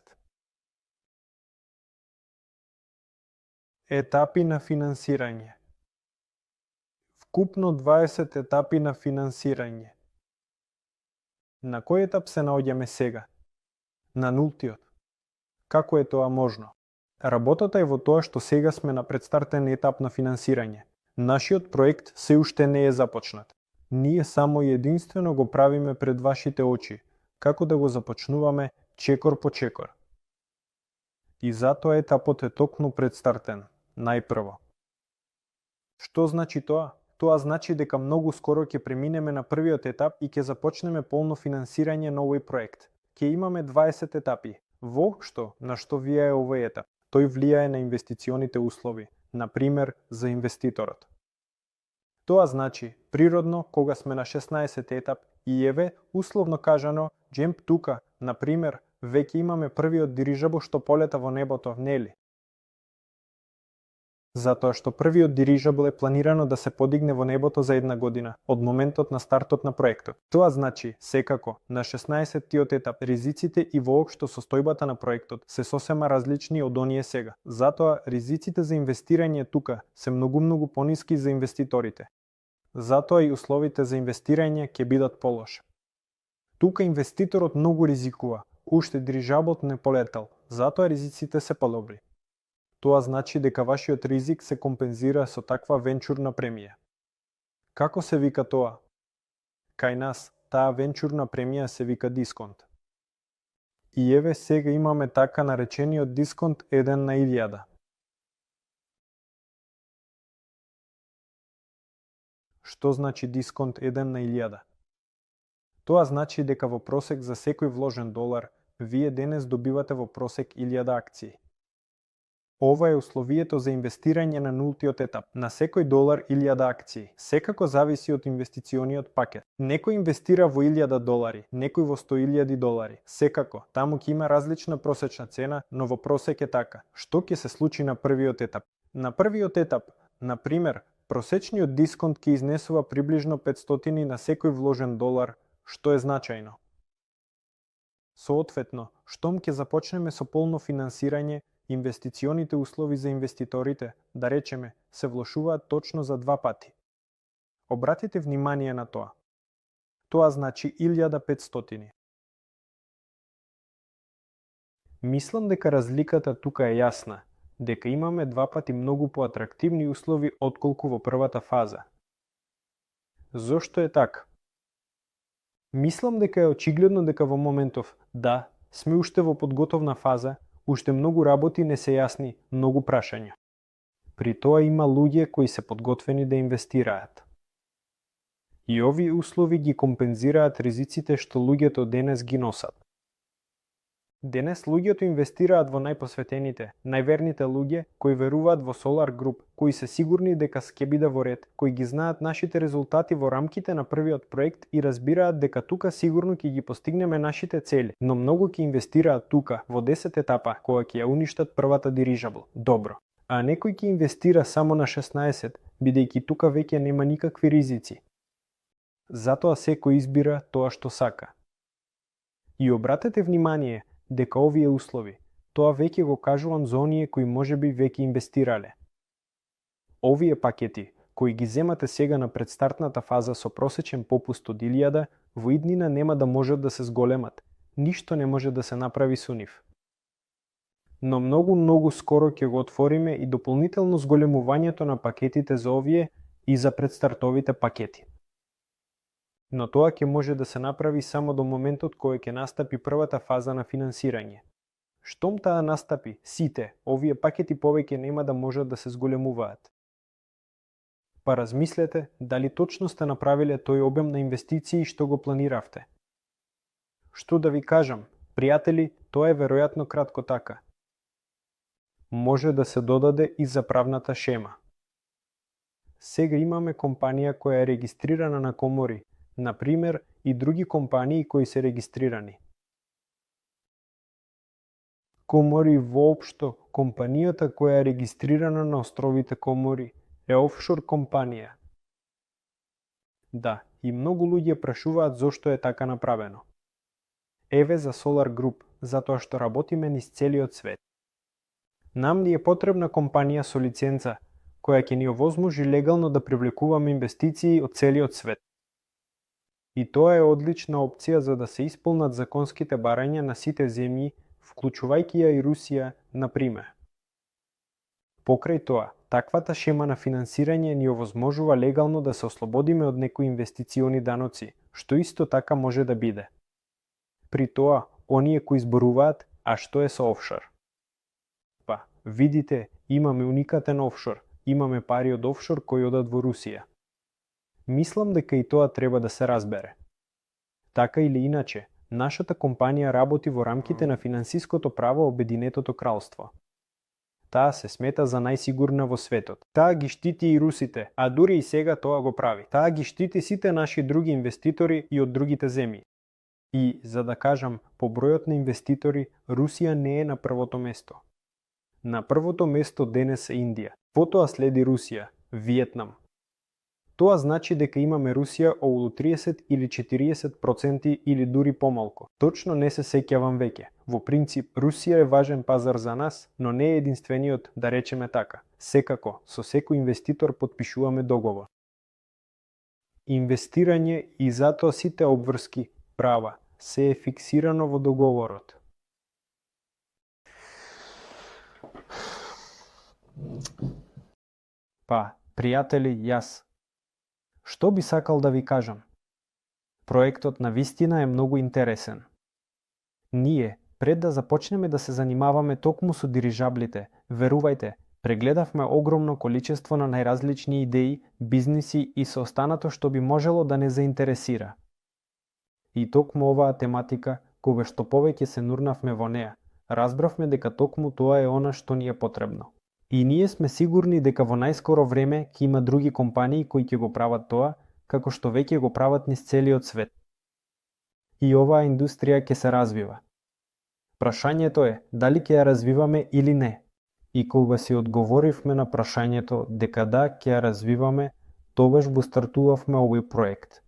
Етапи на финансирање. Вкупно 20 етапи на финансирање. На кој етап се наоѓаме сега? На нултиот. Како е тоа можно? Работата е во тоа што сега сме на предстартен етап на финансирање. Нашиот проект се уште не е започнат. Ние само и единствено го правиме пред вашите очи, како да го започнуваме чекор по чекор. И затоа етапот е токму предстартен, најпрво. Што значи тоа? Тоа значи дека многу скоро ќе преминеме на првиот етап и ќе започнеме полно финансирање на овој проект. Ќе имаме 20 етапи. Воопшто, на што влијае овој етап? Тој влијае на инвестиционите услови, на пример за инвеститорот. Тоа значи, природно, кога сме на 16 етап и еве, условно кажано, джемп тука, на пример, веќе имаме првиот дирижабл што полета во небото, нели? Затоа што првиот дирижабл е планирано да се подигне во небото за 1 година, од моментот на стартот на проектот. Тоа значи, секако, на 16-тиот етап, ризиците и воопшто состојбата на проектот се сосема различни од оние сега. Затоа, ризиците за инвестирање тука се многу пониски за инвеститорите. Затоа и условите за инвестирање ќе бидат полоши. Тука инвеститорот многу ризикува, уште дирижаблот не полетал, затоа ризиците се подобри. Тоа значи дека вашиот ризик се компензира со таква венчурна премија. Како се вика тоа? Кај нас, таа венчурна премија се вика дисконт. И еве сега имаме така наречениот дисконт 1 на 1000. Што значи дисконт 1 на 1000? Тоа значи дека во просек за секој вложен долар, вие денес добивате во просек 1000 акции. Ова е условието за инвестирање на нултиот етап. На секој долар 1000 акции. Секако зависи од инвестициониот пакет. Некој инвестира во $1000, некој во $100,000. Секако, таму ќе има различна просечна цена, но во просек е така. Што ќе се случи на првиот етап? На првиот етап, на пример, просечниот дисконт ќе изнесува приближно 500 на секој вложен долар, што е значајно. Соодветно, штом ќе започнеме со полно финансирање, инвестиционите услови за инвеститорите, да речеме, се влошуваат точно за 2 пати. Обратите внимание на тоа. Тоа значи 1500. Мислам дека разликата тука е јасна, дека имаме 2 пати многу поатрактивни услови отколку во првата фаза. Зошто е така? Мислам дека е очигледно дека во моментов, да, сме уште во подготовна фаза, уште многу работи не се јасни, многу прашања. При тоа има луѓе кои се подготвени да инвестираат. И овие услови ги компензираат ризиците што луѓето денес ги носат. Денес луѓето инвестираат во најпосветените, најверните луѓе кои веруваат во Solar Group, кои се сигурни дека ќе биде во ред, кои ги знаат нашите резултати во рамките на првиот проект и разбираат дека тука сигурно ќе ги постигнеме нашите цели, но многу ќе инвестираат тука во 10 етапа кога ќе ја уништат првата дирижабл. Добро. А некој ќе инвестира само на 16, бидејќи тука веќе нема никакви ризици. Затоа секој избира тоа што сака. И обратете внимание дека овие услови, тоа веќе го кажувам за оние кои можеби веќе инвестирале. Овие пакети, кои ги земате сега на предстартната фаза со просечен попуст од 1000, во иднина нема да можат да се зголемат. Ништо не може да се направи со нив. Но многу скоро ќе го отвориме и дополнително зголемувањето на пакетите за овие и за предстартовите пакети. Но тоа ќе може да се направи само до моментот кога ќе настапи првата фаза на финансирање. Штом таа настапи, сите овие пакети повеќе нема да можат да се зголемуваат. Па размислете дали точно сте направиле тој обем на инвестиции што го планиравте. Што да ви кажам, пријатели, тоа е веројатно кратко така. Може да се додаде и за правната шема. Сега имаме компанија која е регистрирана на комори, например и други компании кои се регистрирани. Комори воопшто, компанијата која е регистрирана на островите Комори е офшор компанија. Да, и многу луѓе прашуваат зошто е така направено. Еве за Solar Group, затоа што работиме низ целиот свет. Нам ни е потребна компанија со лиценца, која ќе ни овозможи легално да привлекуваме инвестиции од целиот свет. И тоа е одлична опција за да се исполнат законските барања на сите земји, вклучувајќи ја и Русија, например. Покрај тоа, таквата шема на финансирање ни овозможува легално да се ослободиме од некои инвестициони даноци, што исто така може да биде. При тоа, оние кои зборуваат, а што е со офшор? Па, видите, имаме уникатен офшор, имаме пари од офшор кои одат во Русија. Мислам дека и тоа треба да се разбере. Така или иначе, нашата компанија работи во рамките на финансиското право Обединетото кралство. Таа се смета за најсигурна во светот. Таа ги штити и русите, а дури и сега тоа го прави. Таа ги штити сите наши други инвеститори и од другите земји. И, за да кажам, по бројот на инвеститори, Русија не е на првото место. На првото место денес е Индија. Потоа следи Русија, Виетнам. Тоа значи дека имаме Русија околу 30 или 40% или дури помалку. Точно не се сеќавам веќе. Во принцип, Русија е важен пазар за нас, но не е единствениот, да речеме така. Секако, со секој инвеститор потпишуваме договор. Инвестирање и затоа сите обврски, права, се е фиксирано во договорот. Па, пријатели, јас. Што би сакал да ви кажам? Проектот на вистина е многу интересен. Ние, пред да започнеме да се занимаваме токму со дирижаблите, верувајте, прегледавме огромно количество на најразлични идеи, бизниси и со останато што би можело да не заинтересира. И токму оваа тематика, кога што повеќе се нурнавме во неа, разбравме дека токму тоа е она што ни е потребно. И ние сме сигурни дека во најскоро време ќе има други компании кои ќе го прават тоа, како што веќе го прават низ целиот свет. И оваа индустрија ќе се развива. Прашањето е дали ќе ја развиваме или не. И кога си одговоривме на прашањето дека да ќе ја развиваме, тогаш го стартувавме овој проект.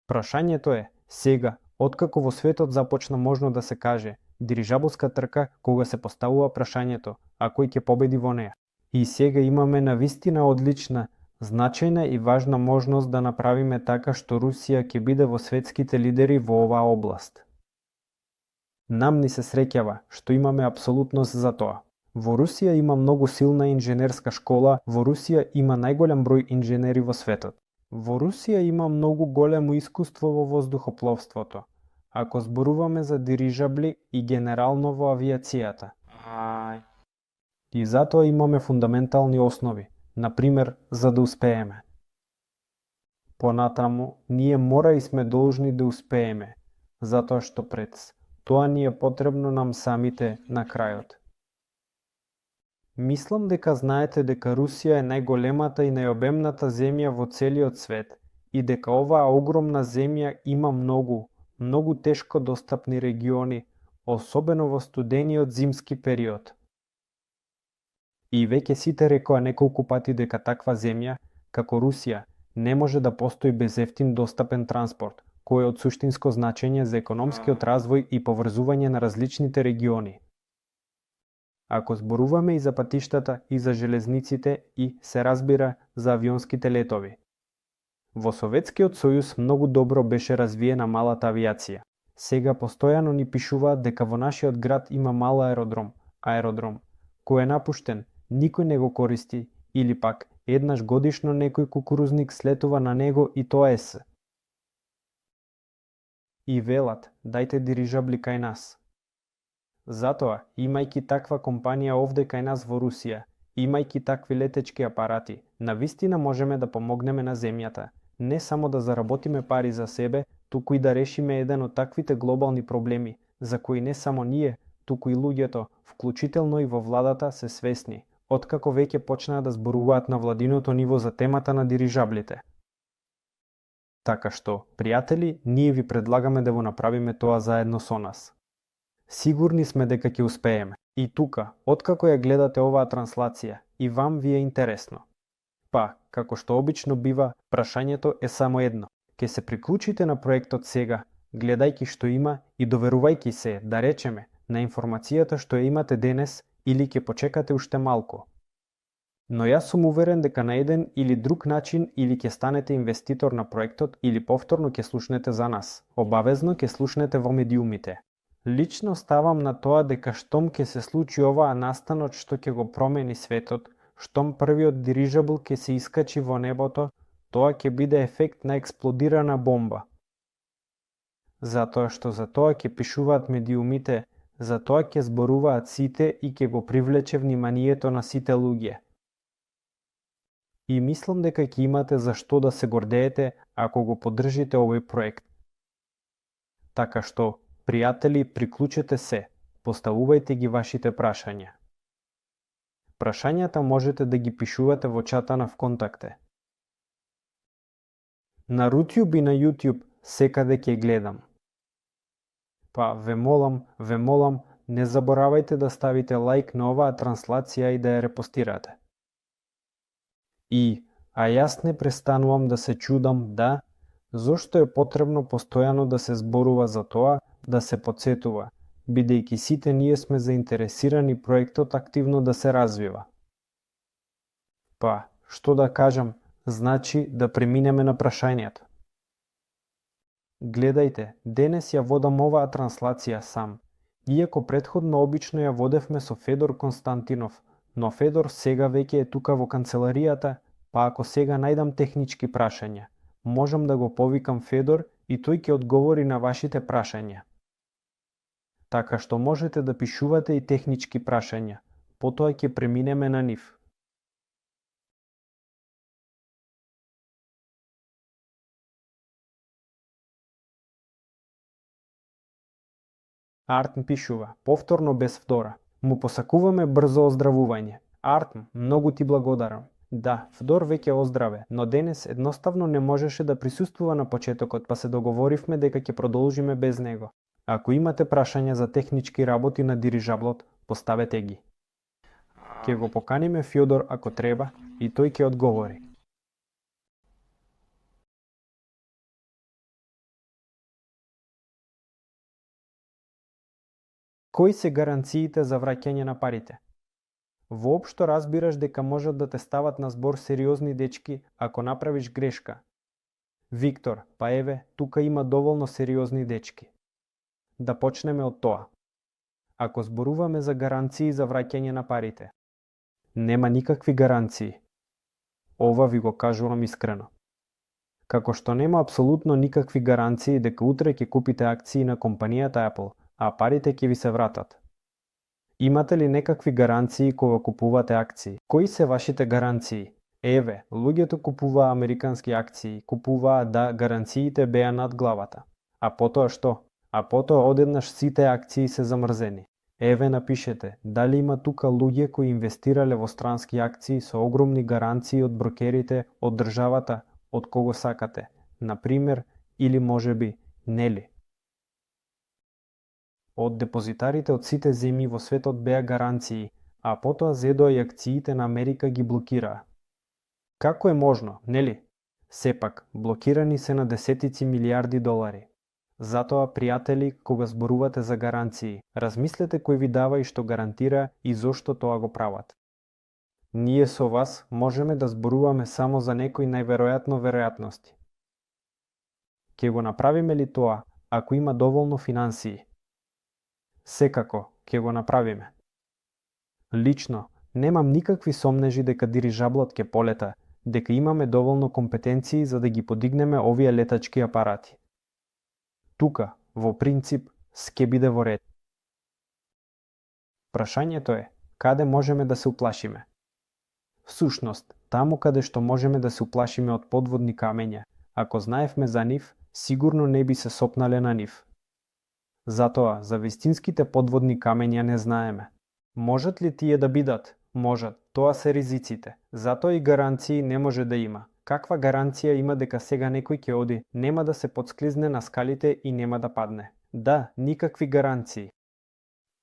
Прашањето е сега, откако во светот започна можно да се каже дирижаблска трка кога се поставува прашањето, а кој ќе победи во неа. И сега имаме навистина одлична, значајна и важна можност да направиме така што Русија ќе биде во светските лидери во оваа област. Нам ни се среќава што имаме апсолутност за тоа. Во Русија има многу силна инженерска школа, во Русија има најголем број инженери во светот. Во Русија има многу големо искуство во воздухопловството, ако зборуваме за дирижабли и генерално во авиацијата. И затоа имаме фундаментални основи, например, за да успееме. Понатаму, ние мора и сме должни да успееме, затоа што пред тоа ни е потребно нам самите на крајот. Мислам дека знаете дека Русија е најголемата и најобемната земја во целиот свет и дека оваа огромна земја има многу тешко достапни региони, особено во студениот зимски период. И веќе сите рекоа неколку пати дека таква земја, како Русија, не може да постои без ефтин достапен транспорт, кој е од суштинско значење за економскиот развој и поврзување на различните региони. Ако зборуваме и за патиштата и за железниците и, се разбира, за авионските летови. Во Советскиот сојуз многу добро беше развиена малата авиација. Сега постојано ни пишуваат дека во нашиот град има мал аеродром, кој е напуштен, никој не го користи, или пак еднаш годишно некој кукурузник слетува на него и тоа е се. и велат, дајте дирижабли кај нас. Затоа, имајќи таква компанија овде кај нас во Русија, имајќи такви летечки апарати, навистина можеме да помогнеме на земјата, не само да заработиме пари за себе, туку и да решиме еден од таквите глобални проблеми, за кои не само ние, туку и луѓето, вклучително и во владата, се свесни, откако веќе почнаа да зборуваат на владиното ниво за темата на дирижаблите. Така што, пријатели, ние ви предлагаме да го направиме тоа заедно со нас. Сигурни сме дека ќе успееме. И тука, откако ја гледате оваа транслација, и вам ви е интересно. Па, како што обично бива, прашањето е само едно. Ке се приклучите на проектот сега, гледајќи што има и доверувајќи се, да речеме, на информацијата што ја имате денес или ќе почекате уште малку. Но јас сум уверен дека на еден или друг начин или ќе станете инвеститор на проектот или повторно ќе слушнете за нас. Обавезно ќе слушнете во медиумите. Лично ставам на тоа дека штом ќе се случи оваа настанот што ќе го промени светот, штом првиот дирижабл ќе се искачи во небото, тоа ќе биде ефект на експлодирана бомба. Затоа што за тоа ќе пишуваат медиумите, за тоа ќе зборуваат сите и ќе го привлече вниманието на сите луѓе. И мислам дека ќе имате за што да се гордеете ако го поддржите овој проект. Така што, пријатели, приклучете се, поставувајте ги вашите прашања. Прашањата можете да ги пишувате во чата на ВКонтакте. На Рутјуб и на Јутјуб секаде ќе гледам. Па, ве молам, не заборавајте да ставите лайк на оваа транслација и да ја репостирате. А јас не престанувам да се чудам зошто е потребно постојано да се зборува за тоа, да се потсетува, бидејќи сите ние сме заинтересирани проектот активно да се развива. Па, што да кажам, значи да преминеме на прашањето. Гледајте, денес ја водам оваа транслација сам, иако претходно обично ја водевме со Федор Константинов, но Федор сега веќе е тука во канцеларијата, па ако сега најдам технички прашања, можам да го повикам Федор и тој ќе одговори на вашите прашања. Така што можете да пишувате и технички прашања, потоа ќе преминеме на нив. Артм пишува, повторно без вдора. Му посакуваме брзо оздравување. Артм, многу ти благодарам. Да, Вдор веќе оздраве, но денес едноставно не можеше да присуствува на почетокот, па се договоривме дека ќе продолжиме без него. Ако имате прашања за технички работи на дирижаблот, поставете ги. Ќе го поканиме Фјодор ако треба и тој ќе одговори. Кои се гаранциите за враќање на парите? Воопшто разбираш дека можат да те стават на збор сериозни дечки ако направиш грешка. Виктор, па еве, тука има доволно сериозни дечки. Да почнеме од тоа. Ако зборуваме за гаранции за враќање на парите, нема никакви гаранции. Ова ви го кажувам искрено. Како што нема апсолутно никакви гаранции дека утре ќе купите акции на компанијата Apple, а парите ќе ви се вратат. Имате ли некакви гаранции кога купувате акции? Кои се вашите гаранции? Еве, луѓето купуваа американски акции, купуваа да гаранциите беа над главата. А потоа што? А потоа одеднаш сите акции се замрзени. Еве напишете, дали има тука луѓе кои инвестирале во странски акции со огромни гаранции од брокерите, од државата, од кого сакате, например, или можеби, нели? Од депозитарите од сите земји во светот беа гаранции, а потоа зедоа и акциите на Америка ги блокираа. Како е можно, нели? Сепак, блокирани се на десетици милиарди долари. Затоа, пријатели, кога зборувате за гаранции, размислете кој ви дава и што гарантира и зошто тоа го прават. Ние со вас можеме да зборуваме само за некои најверојатно веројатности. Ќе го направиме ли тоа, ако има доволно финансии? Секако, ќе го направиме. Лично, немам никакви сомнежи дека дирижаблот ќе полета, дека имаме доволно компетенции за да ги подигнеме овие летачки апарати. тука, во принцип, ske биде во ред. Прашањето е, каде можеме да се уплашиме? Всушност, таму каде што можеме да се уплашиме од подводни камења, ако знаевме за нив, сигурно не би се сопнале на нив. Затоа, за вистинските подводни камења не знаеме. Можат ли тие да бидат? Можат. Тоа се ризиците. Затоа и гаранции не може да има. Каква гаранција има дека сега некој ќе оди, нема да се подсклизне на скалите и нема да падне? Да, никакви гаранции.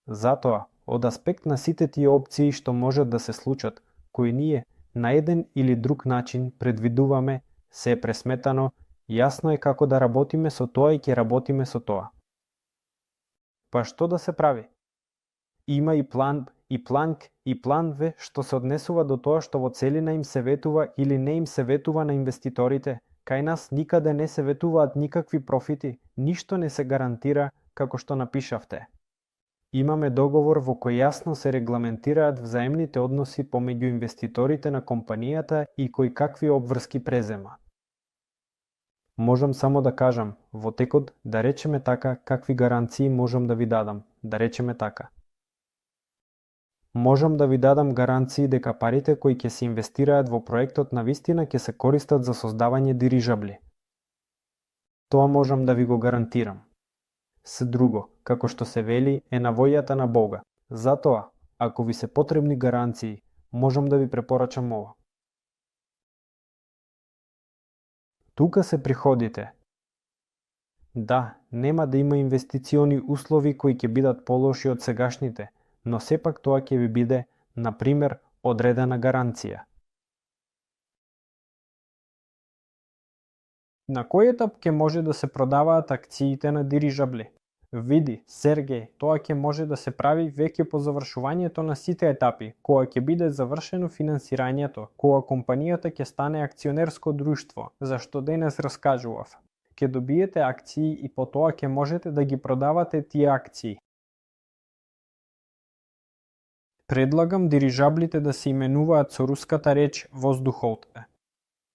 Затоа, од аспект на сите тие опции што можат да се случат, кои ние на еден или друг начин предвидуваме, се е пресметано, јасно е како да работиме со тоа и ќе работиме со тоа. Па што да се прави? Има и план, и планк, и план В што се однесува до тоа што во целина им се ветува или не им се ветува на инвеститорите. Кај нас никаде не се ветуваат никакви профити, ништо не се гарантира како што напишавте. Имаме договор во кој јасно се регламентираат взаемните односи помеѓу инвеститорите на компанијата и кои какви обврски презема. Можам само да кажам, во текот, да речеме така, какви гаранции можам да ви дадам, да речеме така. Можам да ви дадам гаранции дека парите кои ќе се инвестираат во проектот навистина ќе се користат за создавање дирижабли. Тоа можам да ви го гарантирам. Се друго, како што се вели, е на војата на Бога. Затоа, ако ви се потребни гаранции, можам да ви препорачам ова. Тука се приходите. Да, нема да има инвестициони услови кои ќе бидат полоши од сегашните, но сепак тоа ќе ви биде, например, одредена гаранција. На кој етап ќе може да се продаваат акциите на дирижабли? Види, Сергеј, тоа ќе може да се прави веќе по завршувањето на сите етапи, кога ќе биде завршено финансирањето, кога компанијата ќе стане акционерско друштво, за што денес раскажував. Ќе добиете акции и потоа ќе можете да ги продавате тие акции. Предлагам дирижаблите да се именуваат со руската реч воздухолте.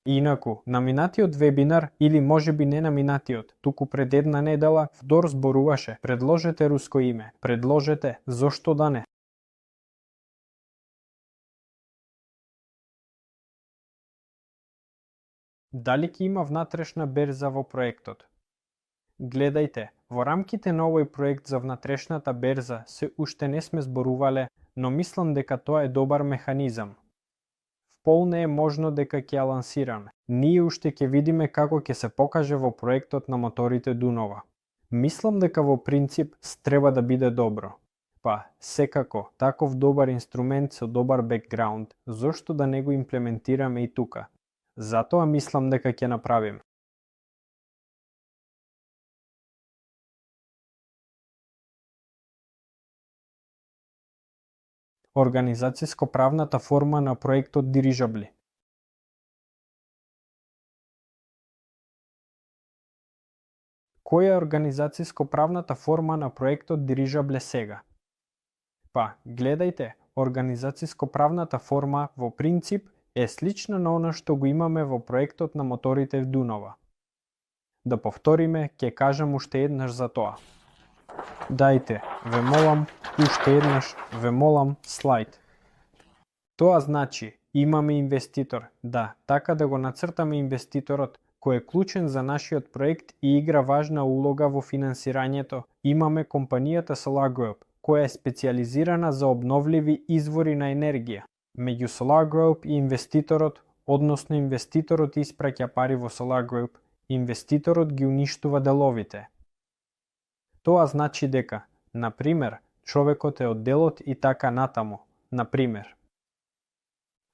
Инаку, на минатиот вебинар, или можеби не на минатиот, туку пред една недела, Вдор зборуваше, предложете руско име, предложете, зошто да не? Дали ќе има внатрешна берза во проектот? Гледајте, во рамките на овој проект за внатрешната берза се уште не сме зборувале, но мислам дека тоа е добар механизам. Впол не е можно дека ќе ја лансираме. Ние уште ќе видиме како ќе се покаже во проектот на моторите Дунова. Мислам дека во принцип треба да биде добро. Па, секако, таков добар инструмент со добар бекграунд, зошто да не го имплементираме и тука? Затоа мислам дека ќе направиме. Организацијско-правната форма на проектот дирижабли. Која е организацијско-правната форма на проектот дирижабле сега? Па, гледајте, организацијско-правната форма во принцип е слична на она што го имаме во проектот на моторите Дунова. Да повториме, ќе кажам уште еднаш за тоа. Дајте, ве молам, уште еднаш, ве молам, слайд. Тоа значи, имаме инвеститор, да, така да го нацртаме инвеститорот, кој е клучен за нашиот проект и игра важна улога во финансирањето. Имаме компанијата Solar Group, која е специјализирана за обновливи извори на енергија. Меѓу Solar Group и инвеститорот, односно инвеститорот испраќа пари во Solar Group, инвеститорот ги уништува деловите. Тоа значи дека, например, човекот е од делот и така натаму, например.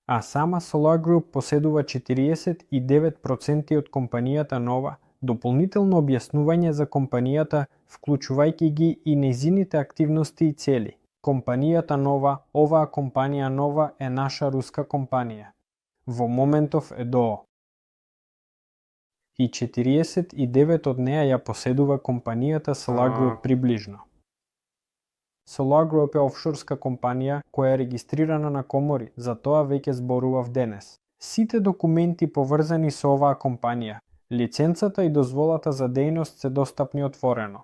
А сама Solar Group поседува 49% од компанијата Нова, дополнително објаснување за компанијата, вклучувајќи ги и нејзините активности и цели. Компанијата Нова, оваа компанија Нова е наша руска компанија. Во моментов е ДОО. И 49 од неа ја поседува компанијата Solar Group приближно. Solar Group е офшорска компанија која е регистрирана на комори, за тоа веќе зборував денес. Сите документи поврзани со оваа компанија, Лиценцата и дозволата за дејност се достапни отворено.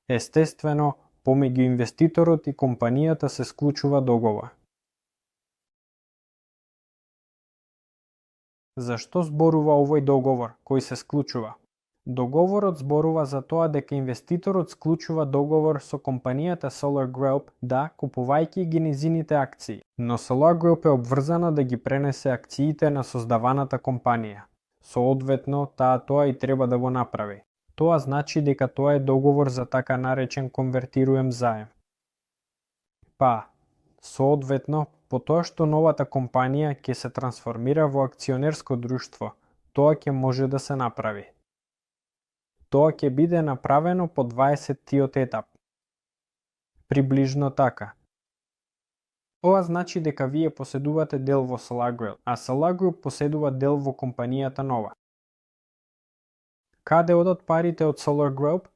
Естествено, помеѓу инвеститорот и компанијата се склучува договор. Зашто зборува овој договор кој се склучува? Договорот зборува за тоа дека инвеститорот склучува договор со компанијата Solar Group да купувајќи ги низините акции, но Solar Group е обврзана да ги пренесе акциите на создаваната компанија. Соодветно, тоа и треба да го направи. Тоа значи дека тоа е договор за така наречен конвертируем заем. Соодветно, по тоа што новата компанија ќе се трансформира во акционерско друштво, тоа ќе може да се направи. Тоа ќе биде направено по 20-тиот етап. Приближно така. Ова значи дека вие поседувате дел во Solar Group, а Solar Group поседува дел во компанијата нова. Каде одат парите од Solar Group?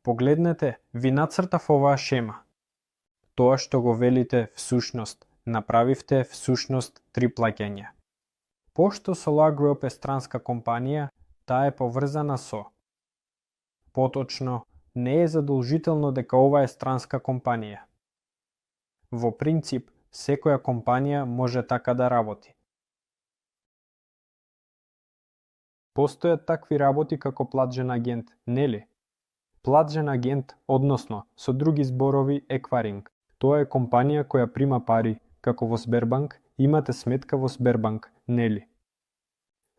Погледнете, ви нацртав оваа шема. Тоа што го велите всушност, направивте всушност 3 плаќања. Пошто Solar Group е странска компанија, таа е поврзана со. Поточно, не е задолжително дека ова е странска компанија. Во принцип, секоја компанија може така да работи. Постојат такви работи како платжен агент, нели? Платжен агент, односно, со други зборови, екваринг. Тоа е компанија која прима пари, како во Сбербанк, имате сметка во Сбербанк, нели?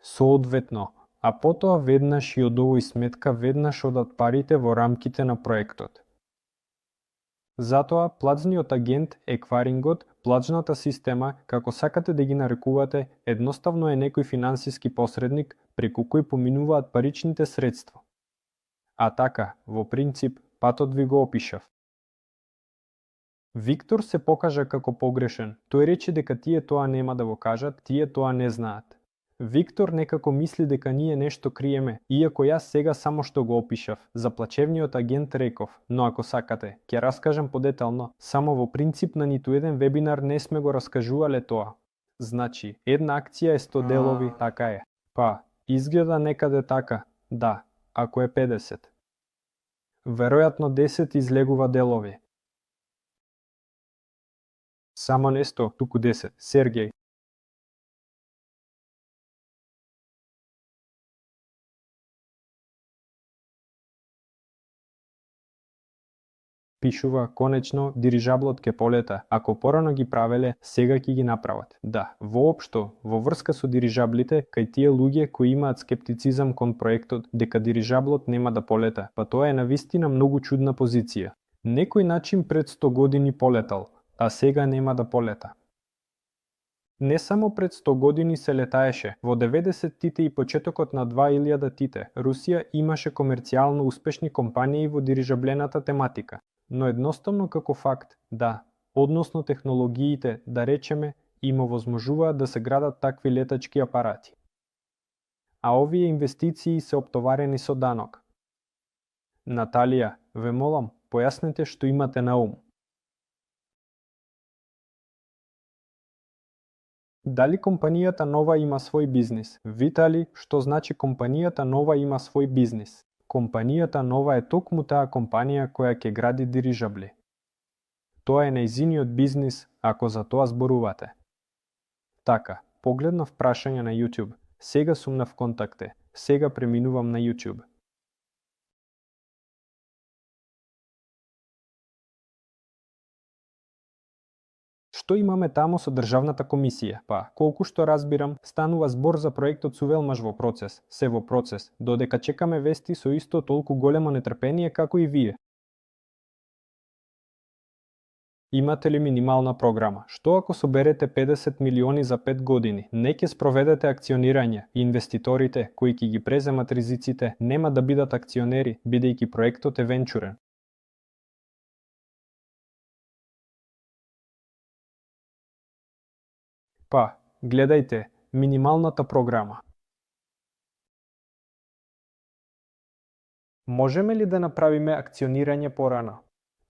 Соодветно, а потоа веднаш и од овој сметка веднаш одат парите во рамките на проектот. Затоа, платжниот агент, екварингот, платжната система, како сакате да ги нарекувате, едноставно е некој финансиски посредник преку кој поминуваат паричните средства. А така, во принцип, патот ви го опишав. Виктор се покажа како погрешен. Тој рече дека тие тоа нема да го кажат, тие тоа не знаат. Виктор некако мисли дека ние нешто криеме, иако јас сега само што го опишав. За плачевниот агент реков, но ако сакате, ќе раскажам подетално, само во принцип на ниту еден вебинар не сме го раскажувале тоа. Значи, една акција е 100 делови, така е. Изгледа некаде така, да, ако е 50. Веројатно 10 излегува делови. Само не 100, туку 10. Сергеј. Пишува, конечно, дирижаблот ке полета. Ако порано ги правеле, сега ќе ги направат. Да, воопшто, во врска со дирижаблите, кај тие луѓе кои имаат скептицизам кон проектот дека дирижаблот нема да полета, тоа е навистина многу чудна позиција. Некој начин пред 100 години полетал, а сега нема да полета. Не само пред 100 години се летаеше, во 90-тите и почетокот на 2000-тите, Русија имаше комерцијално успешни компанији во дирижаблената тематика. Но едноставно како факт, да, односно технологиите, да речеме, им овозможуваат да се градат такви летачки апарати. А овие инвестиции се оптоварени со данок. Наталија, ве молам, појаснете што имате на ум. Дали компанијата нова има свој бизнис? Витали, што значи компанијата нова има свој бизнис? Компанијата нова е токму таа компанија која ќе гради дирижабли. Тоа е нејзиниот бизнис, ако за тоа зборувате. Така, погледнав прашање на YouTube. Сега сум на ВКонтакте. Сега преминувам на YouTube. Што имаме таму со државната комисија? Колку што разбирам, станува збор за проектот Сувелмаш во процес, се во процес, додека чекаме вести со исто толку големо нетрпение како и вие. Имате ли минимална програма? Што ако соберете 50 милиони за 5 години? Не ќе спроведете акционирање. Инвеститорите, кои ќе ги преземат ризиците, нема да бидат акционери, бидејќи проектот е венчурен. Гледајте, минималната програма. Можеме ли да направиме акционирање порано?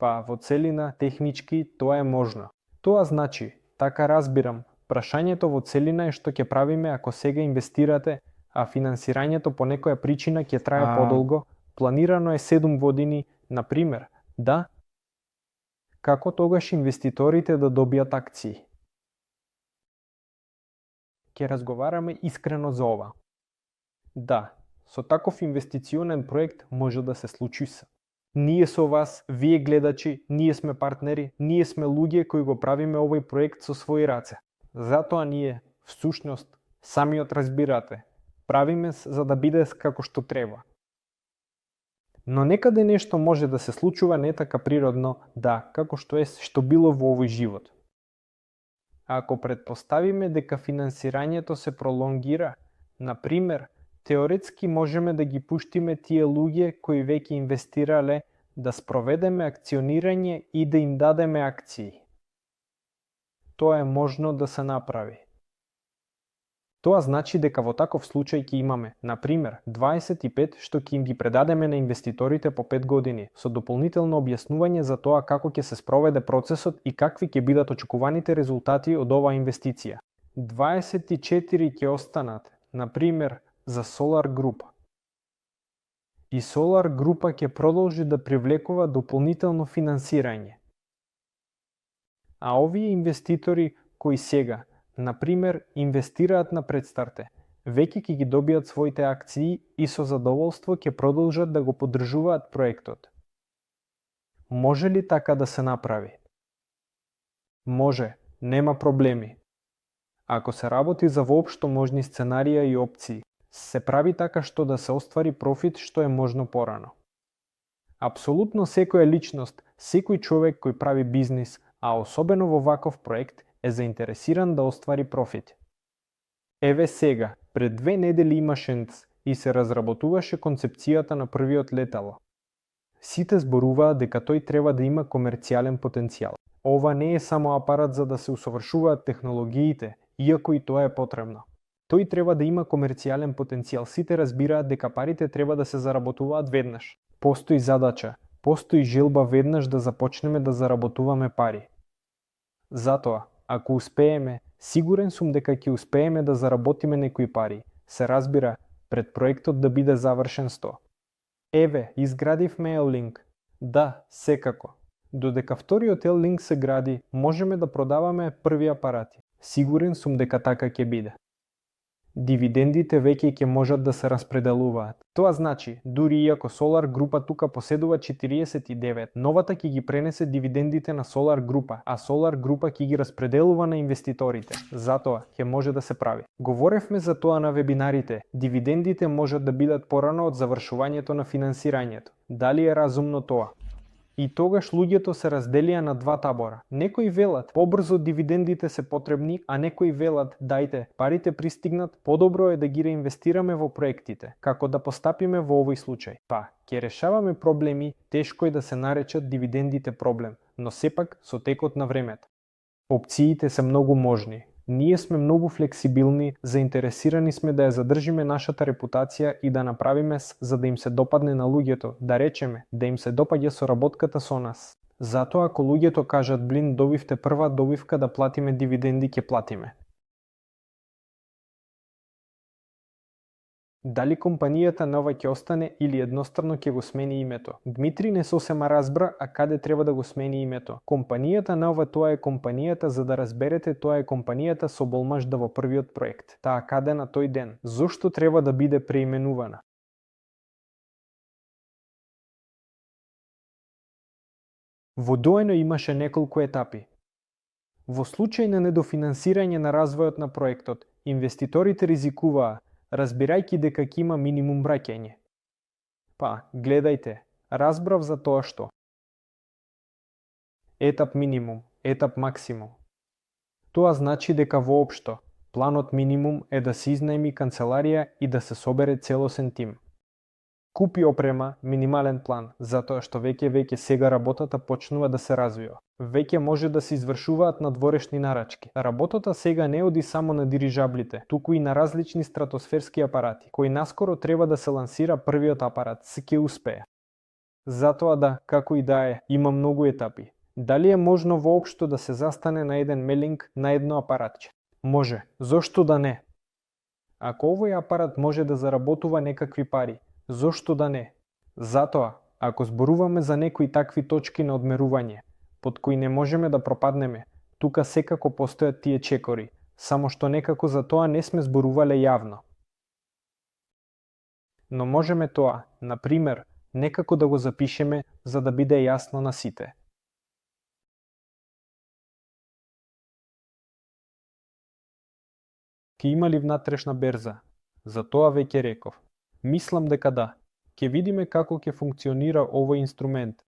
Во целина, технички, тоа е можно. Тоа значи, така разбирам, прашањето во целина е што ќе правиме ако сега инвестирате, а финансирањето по некоја причина ќе трае подолго, планирано е 7 години, на пример, да? Како тогаш инвеститорите да добијат акции? Ќе разговараме искрено за ова. Да, со таков инвестиционен проект може да се случи се. Ние со вас, вие гледачи, ние сме партнери, ние сме луѓе кои го правиме овој проект со своји раце. Затоа ние, всушност, самиот разбирате, правиме за да биде како што треба. Но некаде нешто може да се случува не така природно, да, како што е што било во овој живот. Ако предпоставиме дека финансирањето се пролонгира, на пример, теоретски можеме да ги пуштиме тие луѓе кои веќе инвестирале да спроведеме акционирање и да им дадеме акции. Тоа е можно да се направи. Тоа значи дека во таков случај ќе имаме, на пример, 25 што ќе им ги предадеме на инвеститорите по 5 години, со дополнително објаснување за тоа како ќе се спроведе процесот и какви ќе бидат очекуваните резултати од оваа инвестиција. 24 ќе останат, на пример, за Solar Група. И Solar Група ќе продолжи да привлекува дополнително финансирање. А овие инвеститори кои сега, на пример, инвестираат на предстарте, веќе ќе ги добијат своите акции и со задоволство ќе продолжат да го поддржуваат проектот. Може ли така да се направи? Може, нема проблеми. Ако се работи за воопшто можни сценарија и опции, се прави така што да се оствари профит што е можно порано. Апсолутно секоја личност, секој човек кој прави бизнис, а особено во ваков проект, е заинтересиран да оствари профит. Еве сега, пред 2 недели имаше НЦ и се разработуваше концепцијата на првиот летало. Сите зборуваат дека тој треба да има комерцијален потенцијал. Ова не е само апарат за да се усовршуваат технологиите, иако и тоа е потребно. Тој треба да има комерцијален потенцијал. Сите разбираат дека парите треба да се заработуваат веднаш. Постои задача, постои желба веднаш да започнеме да заработуваме пари. Затоа, ако успееме, сигурен сум дека ќе успееме да заработиме некои пари. Се разбира, пред проектот да биде завршен 100. Еве, изградивме L-Link. Да, секако. Додека вториот L-Link се гради, можеме да продаваме први апарати. Сигурен сум дека така ќе биде. Дивидендите веќе ќе можат да се распределуваат. Тоа значи, дури иако Solar Група тука поседува 49, новата ќе ги пренесе дивидендите на Solar Група, а Solar Група ќе ги распределува на инвеститорите. Затоа ќе може да се прави. Говоревме за тоа на вебинарите. Дивидендите можат да бидат порано од завршувањето на финансирањето. Дали е разумно тоа? И тогаш луѓето се разделија на два табора. Некои велат, побрзо дивидендите се потребни, а некои велат, дајте, парите пристигнат, подобро е да ги реинвестираме во проектите, како да постапиме во овој случај. Па, ќе решаваме проблеми, тешко е да се наречат дивидендите проблем, но сепак со текот на времето. Опциите се многу можни. Ние сме многу флексибилни, заинтересирани сме да ја задржиме нашата репутација и да направиме за да им се допадне на луѓето, да речеме, да им се допаѓа соработката со нас. Затоа ако луѓето кажат блин добивте прва добивка да платиме дивиденди, ќе платиме. Дали компанијата нова ќе остане или едностранно ќе го смени името? Дмитри не сосема разбра, а каде треба да го смени името. Компанијата нова тоа е компанијата, за да разберете, тоа е компанијата со болмажда во првиот проект. Таа каде на тој ден? Зошто треба да биде преименувана? Во доено имаше неколку етапи. Во случај на недофинансирање на развојот на проектот, инвеститорите ризикуваа, разбирајќи дека ќе има минимум враќање. Па, гледајте, разбрав за тоа што. Етап минимум, етап максимум. Тоа значи дека воопшто, планот минимум е да се изнајми канцеларија и да се собере целосен тим. Купи опрема, минимален план, затоа што веќе сега работата почнува да се развива. Веќе може да се извршуваат надворешни нарачки. Работата сега не оди само на дирижаблите, туку и на различни стратосферски апарати, кои наскоро треба да се лансира првиот апарат, се ќе успее. Затоа да, како и да е, има многу етапи. Дали е можно воопшто да се застане на еден мелинг на едно апаратче? Може, зошто да не? Ако овој апарат може да заработува некакви пари, зошто да не? Затоа, ако зборуваме за некои такви точки на одмерување, под кои не можеме да пропаднеме, тука секако постојат тие чекори, само што некако за тоа не сме зборувале јавно. Но можеме тоа, на пример, некако да го запишеме за да биде јасно на сите. Ке има ли внатрешна берза? За тоа веќе реков. Мислам дека да. Ке видиме како ќе функционира овој инструмент.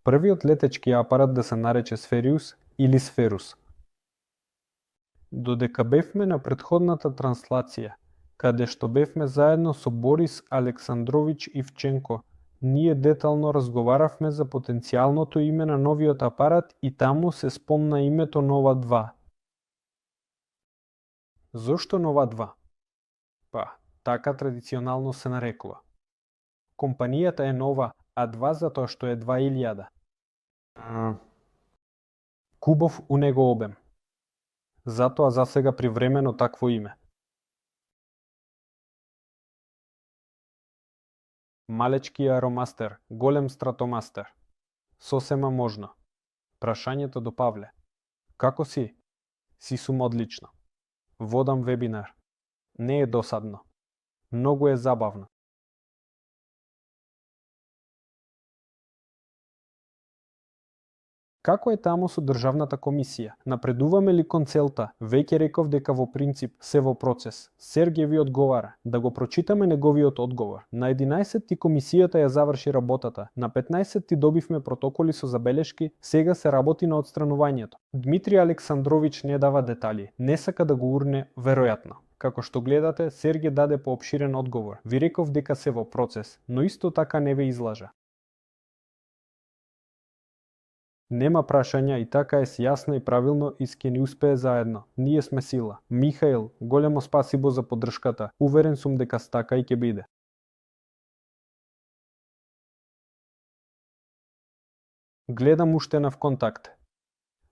Првиот летечки апарат да се нарече Сфериус или Сферус. Додека бевме на претходната транслација, каде што бевме заедно со Борис Александрович Ивченко, ние детално разговаравме за потенцијалното име на новиот апарат и таму се спомна името Нова 2. Зошто Нова 2? Па, така традиционално се нарекува. Компанијата е нова, а 2 затоа што е 2000. Кубов у него обем. Затоа засега привремено такво име. Малечки аеромастер, голем стратомастер. Сосема можно. Прашањето до Павле. Како си? Си сум одлично. Водам вебинар. Не е досадно. Многу е забавно. Како е таму со државната комисија? Напредуваме ли кон целта? Веќе реков дека во принцип се во процес. Сергеј ви одговара. Да го прочитаме неговиот одговор. На 11 комисијата ја заврши работата. На 15 добивме протоколи со забелешки, сега се работи на отстранувањето. Дмитрий Александрович не дава детали. Не сака да го урне веројатно. Како што гледате, Сергеј даде поопширен одговор. Ви реков дека се во процес, но исто така не ве излажа. Нема прашања и така е јасно и правилно и ке ни успее заедно. Ние сме сила. Михаил, големо спасибо за поддршката. Уверен сум дека така и ќе биде. Гледам уште на вконтакт.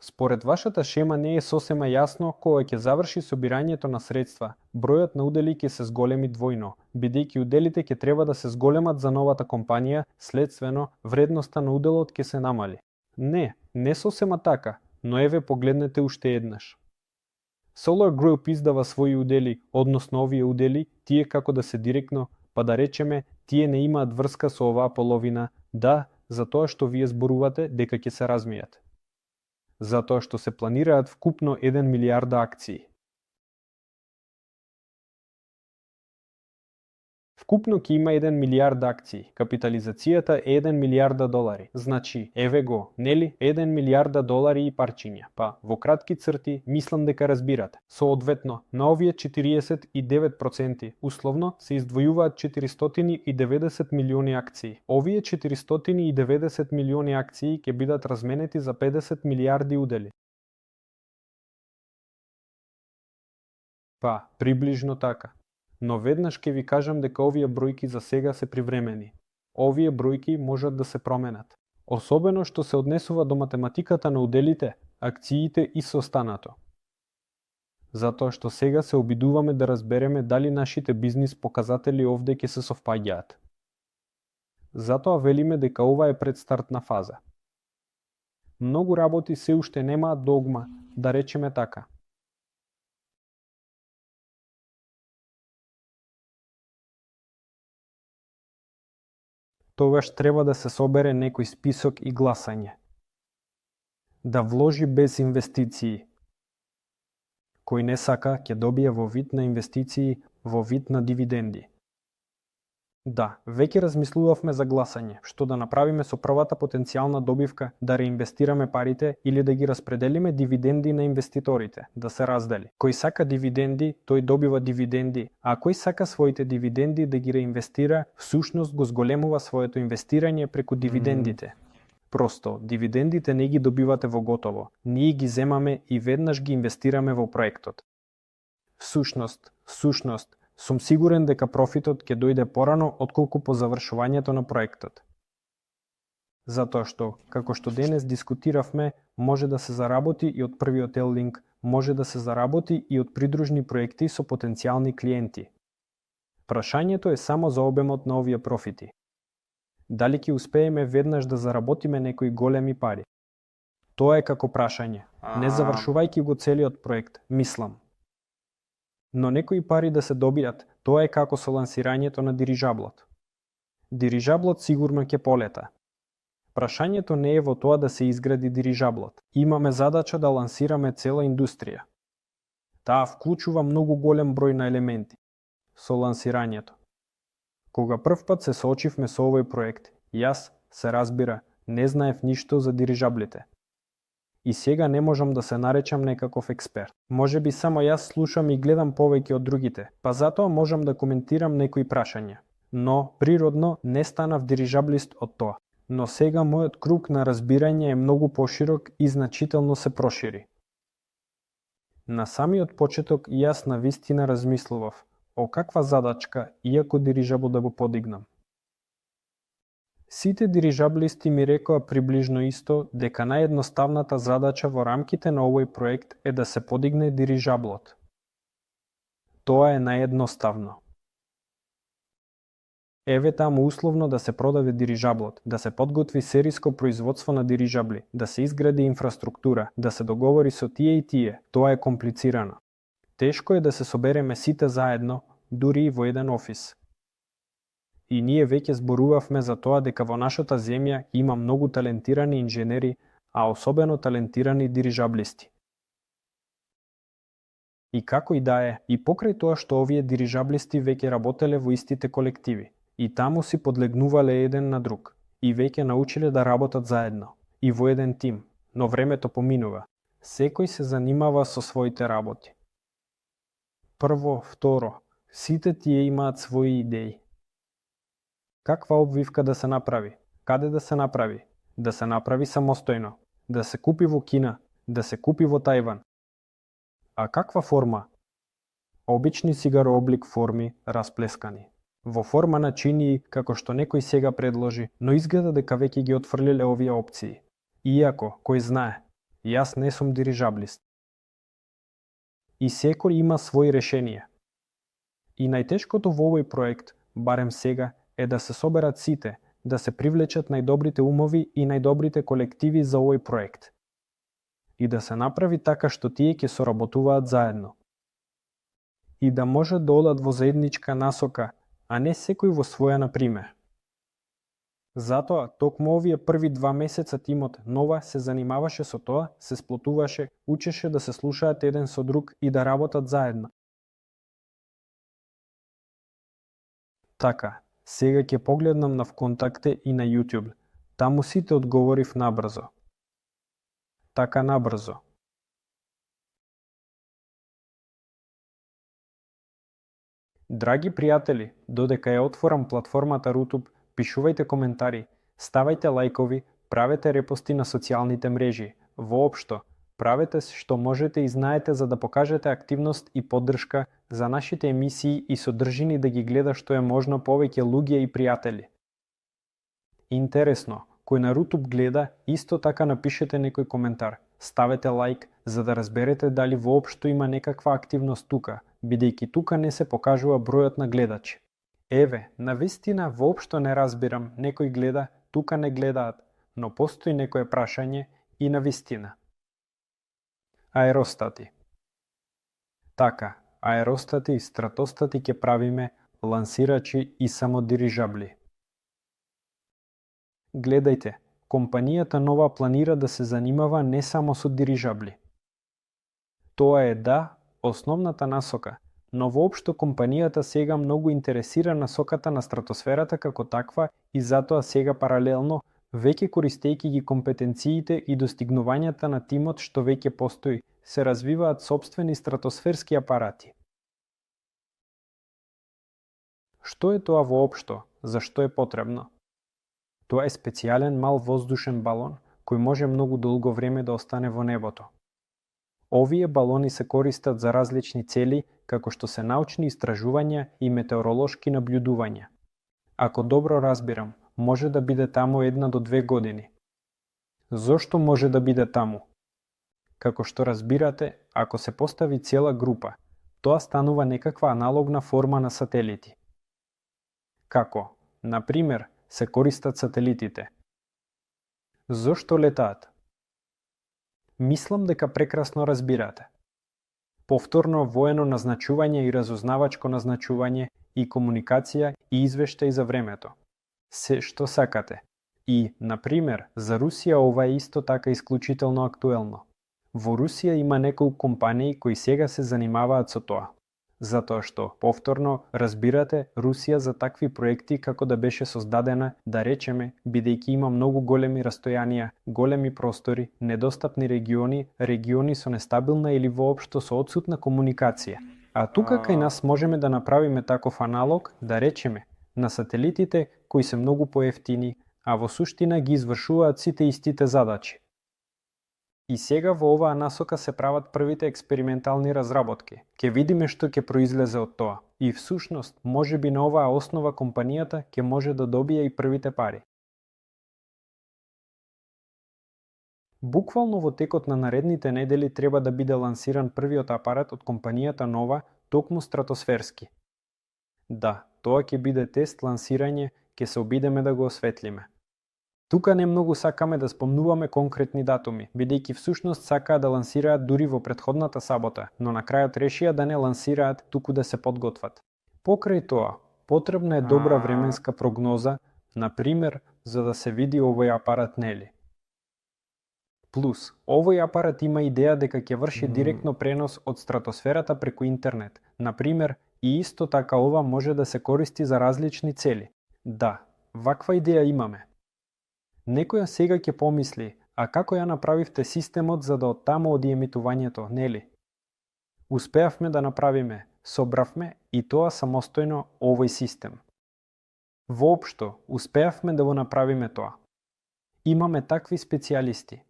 Според вашата шема не е сосема јасно кога ќе заврши собирањето на средства. Бројот на удели ќе се зголеми двојно, бидејќи уделите ќе треба да се зголемат за новата компанија, следствено вредноста на уделот ќе се намали. Не сосема така, но еве погледнете уште еднаш. Solar Group издава своји удели, односно овие удели, тие како да се директно, па да речеме, тие не имаат врска со оваа половина, да, за тоа што вие зборувате дека ќе се размијат. Затоа што се планираат вкупно 1 милијарда акции. Вкупно ќе има 1 милијард акции. Капитализацијата е 1 милијарда долари. Значи, еве го, нели, 1 милијарда долари и парчиња. Па, во кратки црти, мислам дека разбирате. Соодветно, на овие 49% условно се издвојуваат 490 милиони акции. Овие 490 милиони акции ќе бидат разменети за 50 милијарди удели. Па, приближно така. Но веднаш ќе ви кажам дека овие бројки за сега се привремени. Овие бројки можат да се променат. Особено што се однесува до математиката на уделите, акциите и со останато. Затоа што сега се обидуваме да разбереме дали нашите бизнис показатели овде ќе се совпаѓаат. Затоа велиме дека ова е предстартна фаза. Многу работи се уште немаат догма, да речеме така. Тогаш треба да се собере некој список и гласање. Да вложи без инвестиции. Кој не сака, ќе добие во вид на инвестиции, во вид на дивиденди. Да, веќе размислувавме за гласање, што да направиме со првата потенцијална добивка, да реинвестираме парите или да ги распределиме дивиденди на инвеститорите, да се раздели. Кој сака дивиденди, тој добива дивиденди, а кој сака своите дивиденди да ги реинвестира, всушност го зголемува своето инвестирање преку дивидендите. Просто, дивидендите не ги добивате во готово, ние ги земаме и веднаш ги инвестираме во проектот. Всушност, Сум сигурен дека профитот ќе дојде порано отколку по завршувањето на проектот. Затоа што, како што денес дискутиравме, може да се заработи и од првиот L-линк, може да се заработи и од придружни проекти со потенцијални клиенти. Прашањето е само за обемот на овие профити. Дали ќе успееме веднаш да заработиме некои големи пари? Тоа е како прашање, не завршувајќи го целиот проект, мислам. Но некои пари да се добијат, тоа е како со лансирањето на дирижаблот. Дирижаблот сигурно ќе полета. Прашањето не е во тоа да се изгради дирижаблот. Имаме задача да лансираме цела индустрија. Таа вклучува многу голем број на елементи. Со лансирањето. Кога првпат се соочивме со овој проект, јас, се разбира, не знаев ништо за дирижаблите. И сега не можам да се наречам некаков експерт. Може би само јас слушам и гледам повеќе од другите, па затоа можам да коментирам некои прашања. Но, природно, не станав дирижаблист од тоа. Но сега мојот круг на разбирање е многу поширок и значително се прошири. На самиот почеток јас навистина размислував о каква задачка, иако дирижабл да го подигнам. Сите дирижаблисти ми рекоа приближно исто дека наједноставната задача во рамките на овој проект е да се подигне дирижаблот. Тоа е наједноставно. Еве таму условно да се продаде дирижаблот, да се подготви сериско производство на дирижабли, да се изгради инфраструктура, да се договори со тие и тие. Тоа е комплицирано. Тешко е да се собереме сите заедно, дури и во еден офис. И ние веќе зборувавме за тоа дека во нашата земја има многу талентирани инженери, а особено талентирани дирижаблисти. И како и да е, и покрај тоа што овие дирижаблисти веќе работеле во истите колективи, и таму си подлегнувале еден на друг, и веќе научиле да работат заедно, и во еден тим, но времето поминува. Секој се занимава со своите работи. Прво, второ, сите тие имаат своји идеи. Каква обвивка да се направи? Каде да се направи? Да се направи самостојно, да се купи во Кина, да се купи во Тајван. А каква форма? Обични сигаро-облик форми, расплескани. Во форма на чинии, како што некој сега предложи, но изгледа дека веќе ги отфрлиле овие опции. Иако, кој знае, јас не сум дирижаблист. И секој има свој решение. И најтешкото во овој проект, барем сега, е да се соберат сите, да се привлечат најдобрите умови и најдобрите колективи за овој проект. И да се направи така што тие ќе соработуваат заедно. И да може да одат во заедничка насока, а не секој во своја например. Затоа, токму овие први 2 месеца тимот Нова се занимаваше со тоа, се сплотуваше, учеше да се слушаат еден со друг и да работат заедно. Така, сега ќе погледнам на ВКонтакте и на YouTube. Таму сите одговорив набрзо. Така набрзо. Драги пријатели, додека ја отворам платформата Rutube, пишувајте коментари, ставајте лајкови, правете репости на социјалните мрежи. Воопшто, правете што можете и знаете за да покажете активност и поддршка за нашите емисии и содржини да ги гледа што е можно повеќе луѓе и пријатели. Интересно, кој на Rutube гледа, исто така напишете некој коментар, ставете лајк за да разберете дали воопшто има некаква активност тука, бидејќи тука не се покажува бројот на гледачи. Еве, навистина воопшто не разбирам, некој гледа, тука не гледаат, но постои некое прашање и навистина. Аеростати. Така, аеростати и стратостати ќе правиме, лансирачи и самодирижабли. Гледајте, компанијата Нова планира да се занимава не само со дирижабли. Тоа е да, основната насока, но воопшто компанијата сега многу интересира насоката на стратосферата како таква и затоа сега паралелно, веќе користејќи ги компетенциите и достигнувањата на тимот што веќе постои, се развиваат сопствени стратосферски апарати. Што е тоа воопшто? Зашто е потребно? Тоа е специјален мал воздушен балон кој може многу долго време да остане во небото. Овие балони се користат за различни цели, како што се научни истражувања и метеоролошки наблюдувања. Ако добро разбирам, може да биде таму 1 до 2 години. Зошто може да биде таму? Како што разбирате, ако се постави цела група, тоа станува некаква аналогна форма на сателити. Како, например, се користат сателитите. Зошто летаат? Мислам дека прекрасно разбирате. Повторно воено назначување и разузнавачко назначување и комуникација и извештај за времето. Се што сакате. И, например, за Русија ова е исто така исклучително актуелно. Во Русија има неколку компании кои сега се занимаваат со тоа. Затоа што, повторно, разбирате, Русија за такви проекти како да беше создадена, да речеме, бидејќи има многу големи растојанија, големи простори, недостапни региони со нестабилна или воопшто со отсутна комуникација. А тука кај нас можеме да направиме таков аналог, да речеме, на сателитите кои се многу поевтини, а во суштина ги извршуваат сите истите задачи. И сега во оваа насока се прават првите експериментални разработки. Ке видиме што ќе произлезе од тоа. И всушност, можеби на оваа основа компанијата ќе може да добие и првите пари. Буквално во текот на наредните недели треба да биде лансиран првиот апарат од компанијата Нова, токму стратосферски. Да, тоа ќе биде тест лансирање, ќе се обидеме да го осветлиме. Тука не многу сакаме да спомнуваме конкретни датуми, бидејќи всушност сакаат да лансираат дури во претходната сабота, но на крајот решија да не лансираат, туку да се подготват. Покрај тоа, потребна е добра временска прогноза, например, за да се види овој апарат нели. Плюс, овој апарат има идеја дека ќе врши директно пренос од стратосферата преку интернет. Например, и исто така ова може да се користи за различни цели. Да, ваква идеја имаме. Некоја сега ќе помисли, а како ја направивте системот за да оттаму оди емитувањето, нели? Успеавме да направиме, собравме и тоа самостојно овој систем. Воопшто, успеавме да го направиме тоа. Имаме такви специјалисти.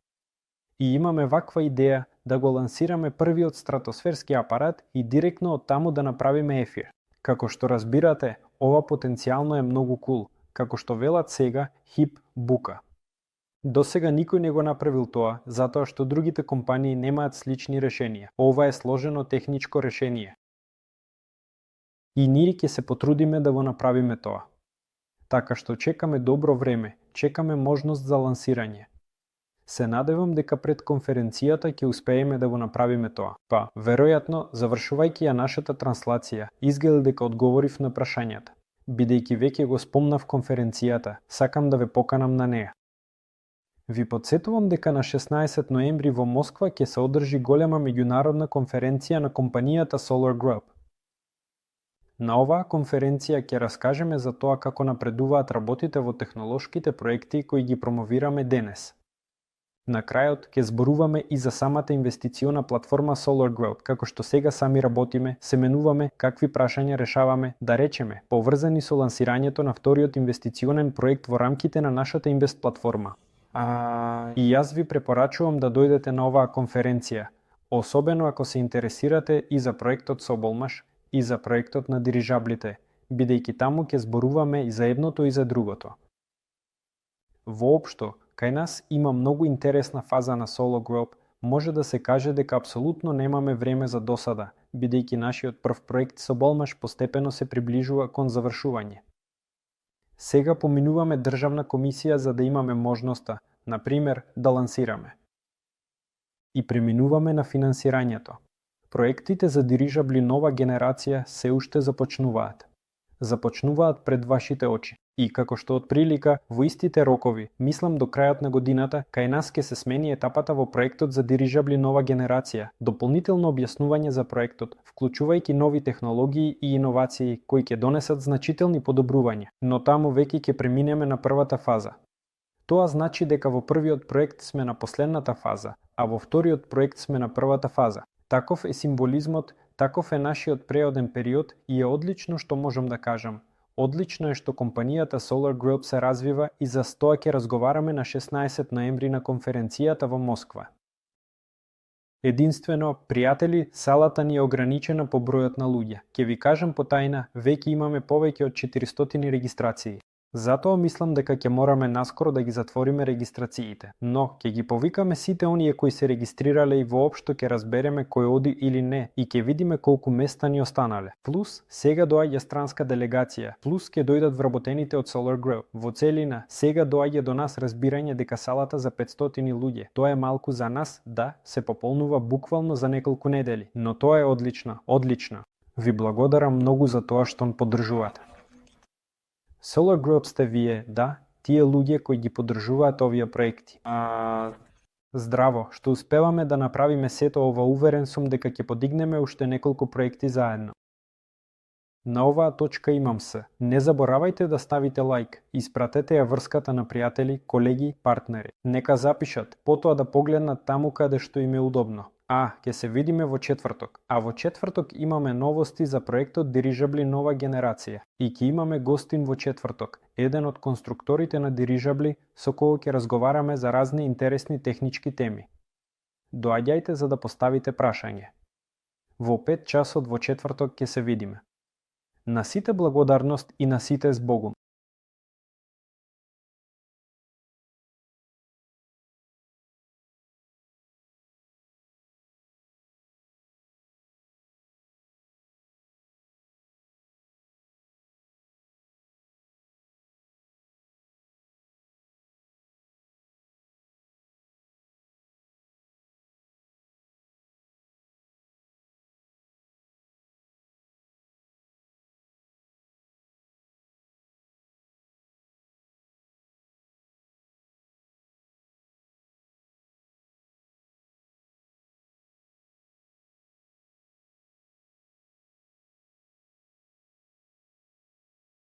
И имаме ваква идеја да го лансираме првиот стратосферски апарат и директно оттаму да направиме ефир. Како што разбирате, ова потенцијално е многу кул, како што велат сега хип бука. Досега никој не го направил тоа, затоа што другите компании немаат слични решенија. Ова е сложено техничко решение. И ние ќе се потрудиме да го направиме тоа. Така што чекаме добро време, чекаме можност за лансирање. Се надевам дека пред конференцијата ќе успееме да го направиме тоа. Па, веројатно, завршувајќи ја нашата транслација, изгледа дека одговорив на прашањата. Бидејќи веќе го спомнав конференцијата, сакам да ве поканам на неа. Ви подсетувам дека на 16 ноември во Москва ќе се одржи голема меѓународна конференција на компанијата Solar Group. На оваа конференција ќе раскажеме за тоа како напредуваат работите во технолошките проекти кои ги промовираме денес. На крајот ќе зборуваме и за самата инвестициона платформа Solar Group, како што сега сами работиме, се менуваме, какви прашања решаваме, да речеме, поврзани со лансирањето на вториот инвестиционен проект во рамките на нашата инвест платформа. И јас ви препорачувам да дојдете на оваа конференција, особено ако се интересирате и за проектот Соболмаш и за проектот на дирижаблите, бидејќи таму ќе зборуваме и за едното и за другото. Воопшто, кај нас има многу интересна фаза на Solar Group, може да се каже дека апсолутно немаме време за досада, бидејќи нашиот прв проект Соболмаш постепено се приближува кон завршување. Сега поминуваме државна комисија за да имаме можноста, например, да лансираме. И преминуваме на финансирањето. Проектите за дирижабли нова генерација се уште започнуваат. Започнуваат пред вашите очи. И како што од прилика, во истите рокови, мислам до крајот на годината, кај нас ќе се смени етапата во проектот за дирижабли нова генерација, дополнително објаснување за проектот, вклучувајќи нови технологии и иновации кои ќе донесат значителни подобрувања, но таму веќе ќе преминеме на првата фаза. Тоа значи дека во првиот проект сме на последната фаза, а во вториот проект сме на првата фаза. Таков е символизмот, таков е нашиот преоден период и е одлично што можам да кажам. Одлично е што компанијата Solar Group се развива и за тоа ќе разговараме на 16 ноември на конференцијата во Москва. Единствено, пријатели, салата ни е ограничена по бројот на луѓе. Ќе ви кажам потајна, веќе имаме повеќе од 400 регистрации. Затоа мислам дека ќе мораме наскоро да ги затвориме регистрациите. Но, ќе ги повикаме сите оние кои се регистрирале и воопшто ќе разбереме кој оди или не и ќе видиме колку места ни останале. Плюс, сега доаѓа странска делегација. Плюс ќе дојдат вработените од Solar Grow. Во целина, сега доаѓа до нас разбирање дека салата за 500 луѓе. Тоа е малку за нас, да, се пополнува буквално за неколку недели. Но тоа е одлично, одлично. Ви благодарам многу за тоа што поддржувате. Solar Group сте вие, да, тие луѓе кои ги поддржуваат овие проекти. Здраво, што успеваме да направиме сето ова, уверен сум дека ќе подигнеме уште неколку проекти заедно. На оваа точка имам се. Не заборавајте да ставите лайк, испратете ја врската на пријатели, колеги, партнери. Нека запишат, потоа да погледнат таму каде што им е удобно. Ќе се видиме во четврток. А во четврток имаме новости за проектот дирижабли нова генерација. И ќе имаме гостин во четврток, еден од конструкторите на дирижабли со кој ќе разговараме за разни интересни технички теми. Доаѓајте за да поставите прашање. Во 5 часот во четврток ќе се видиме. На сите благодарност и на сите збогум.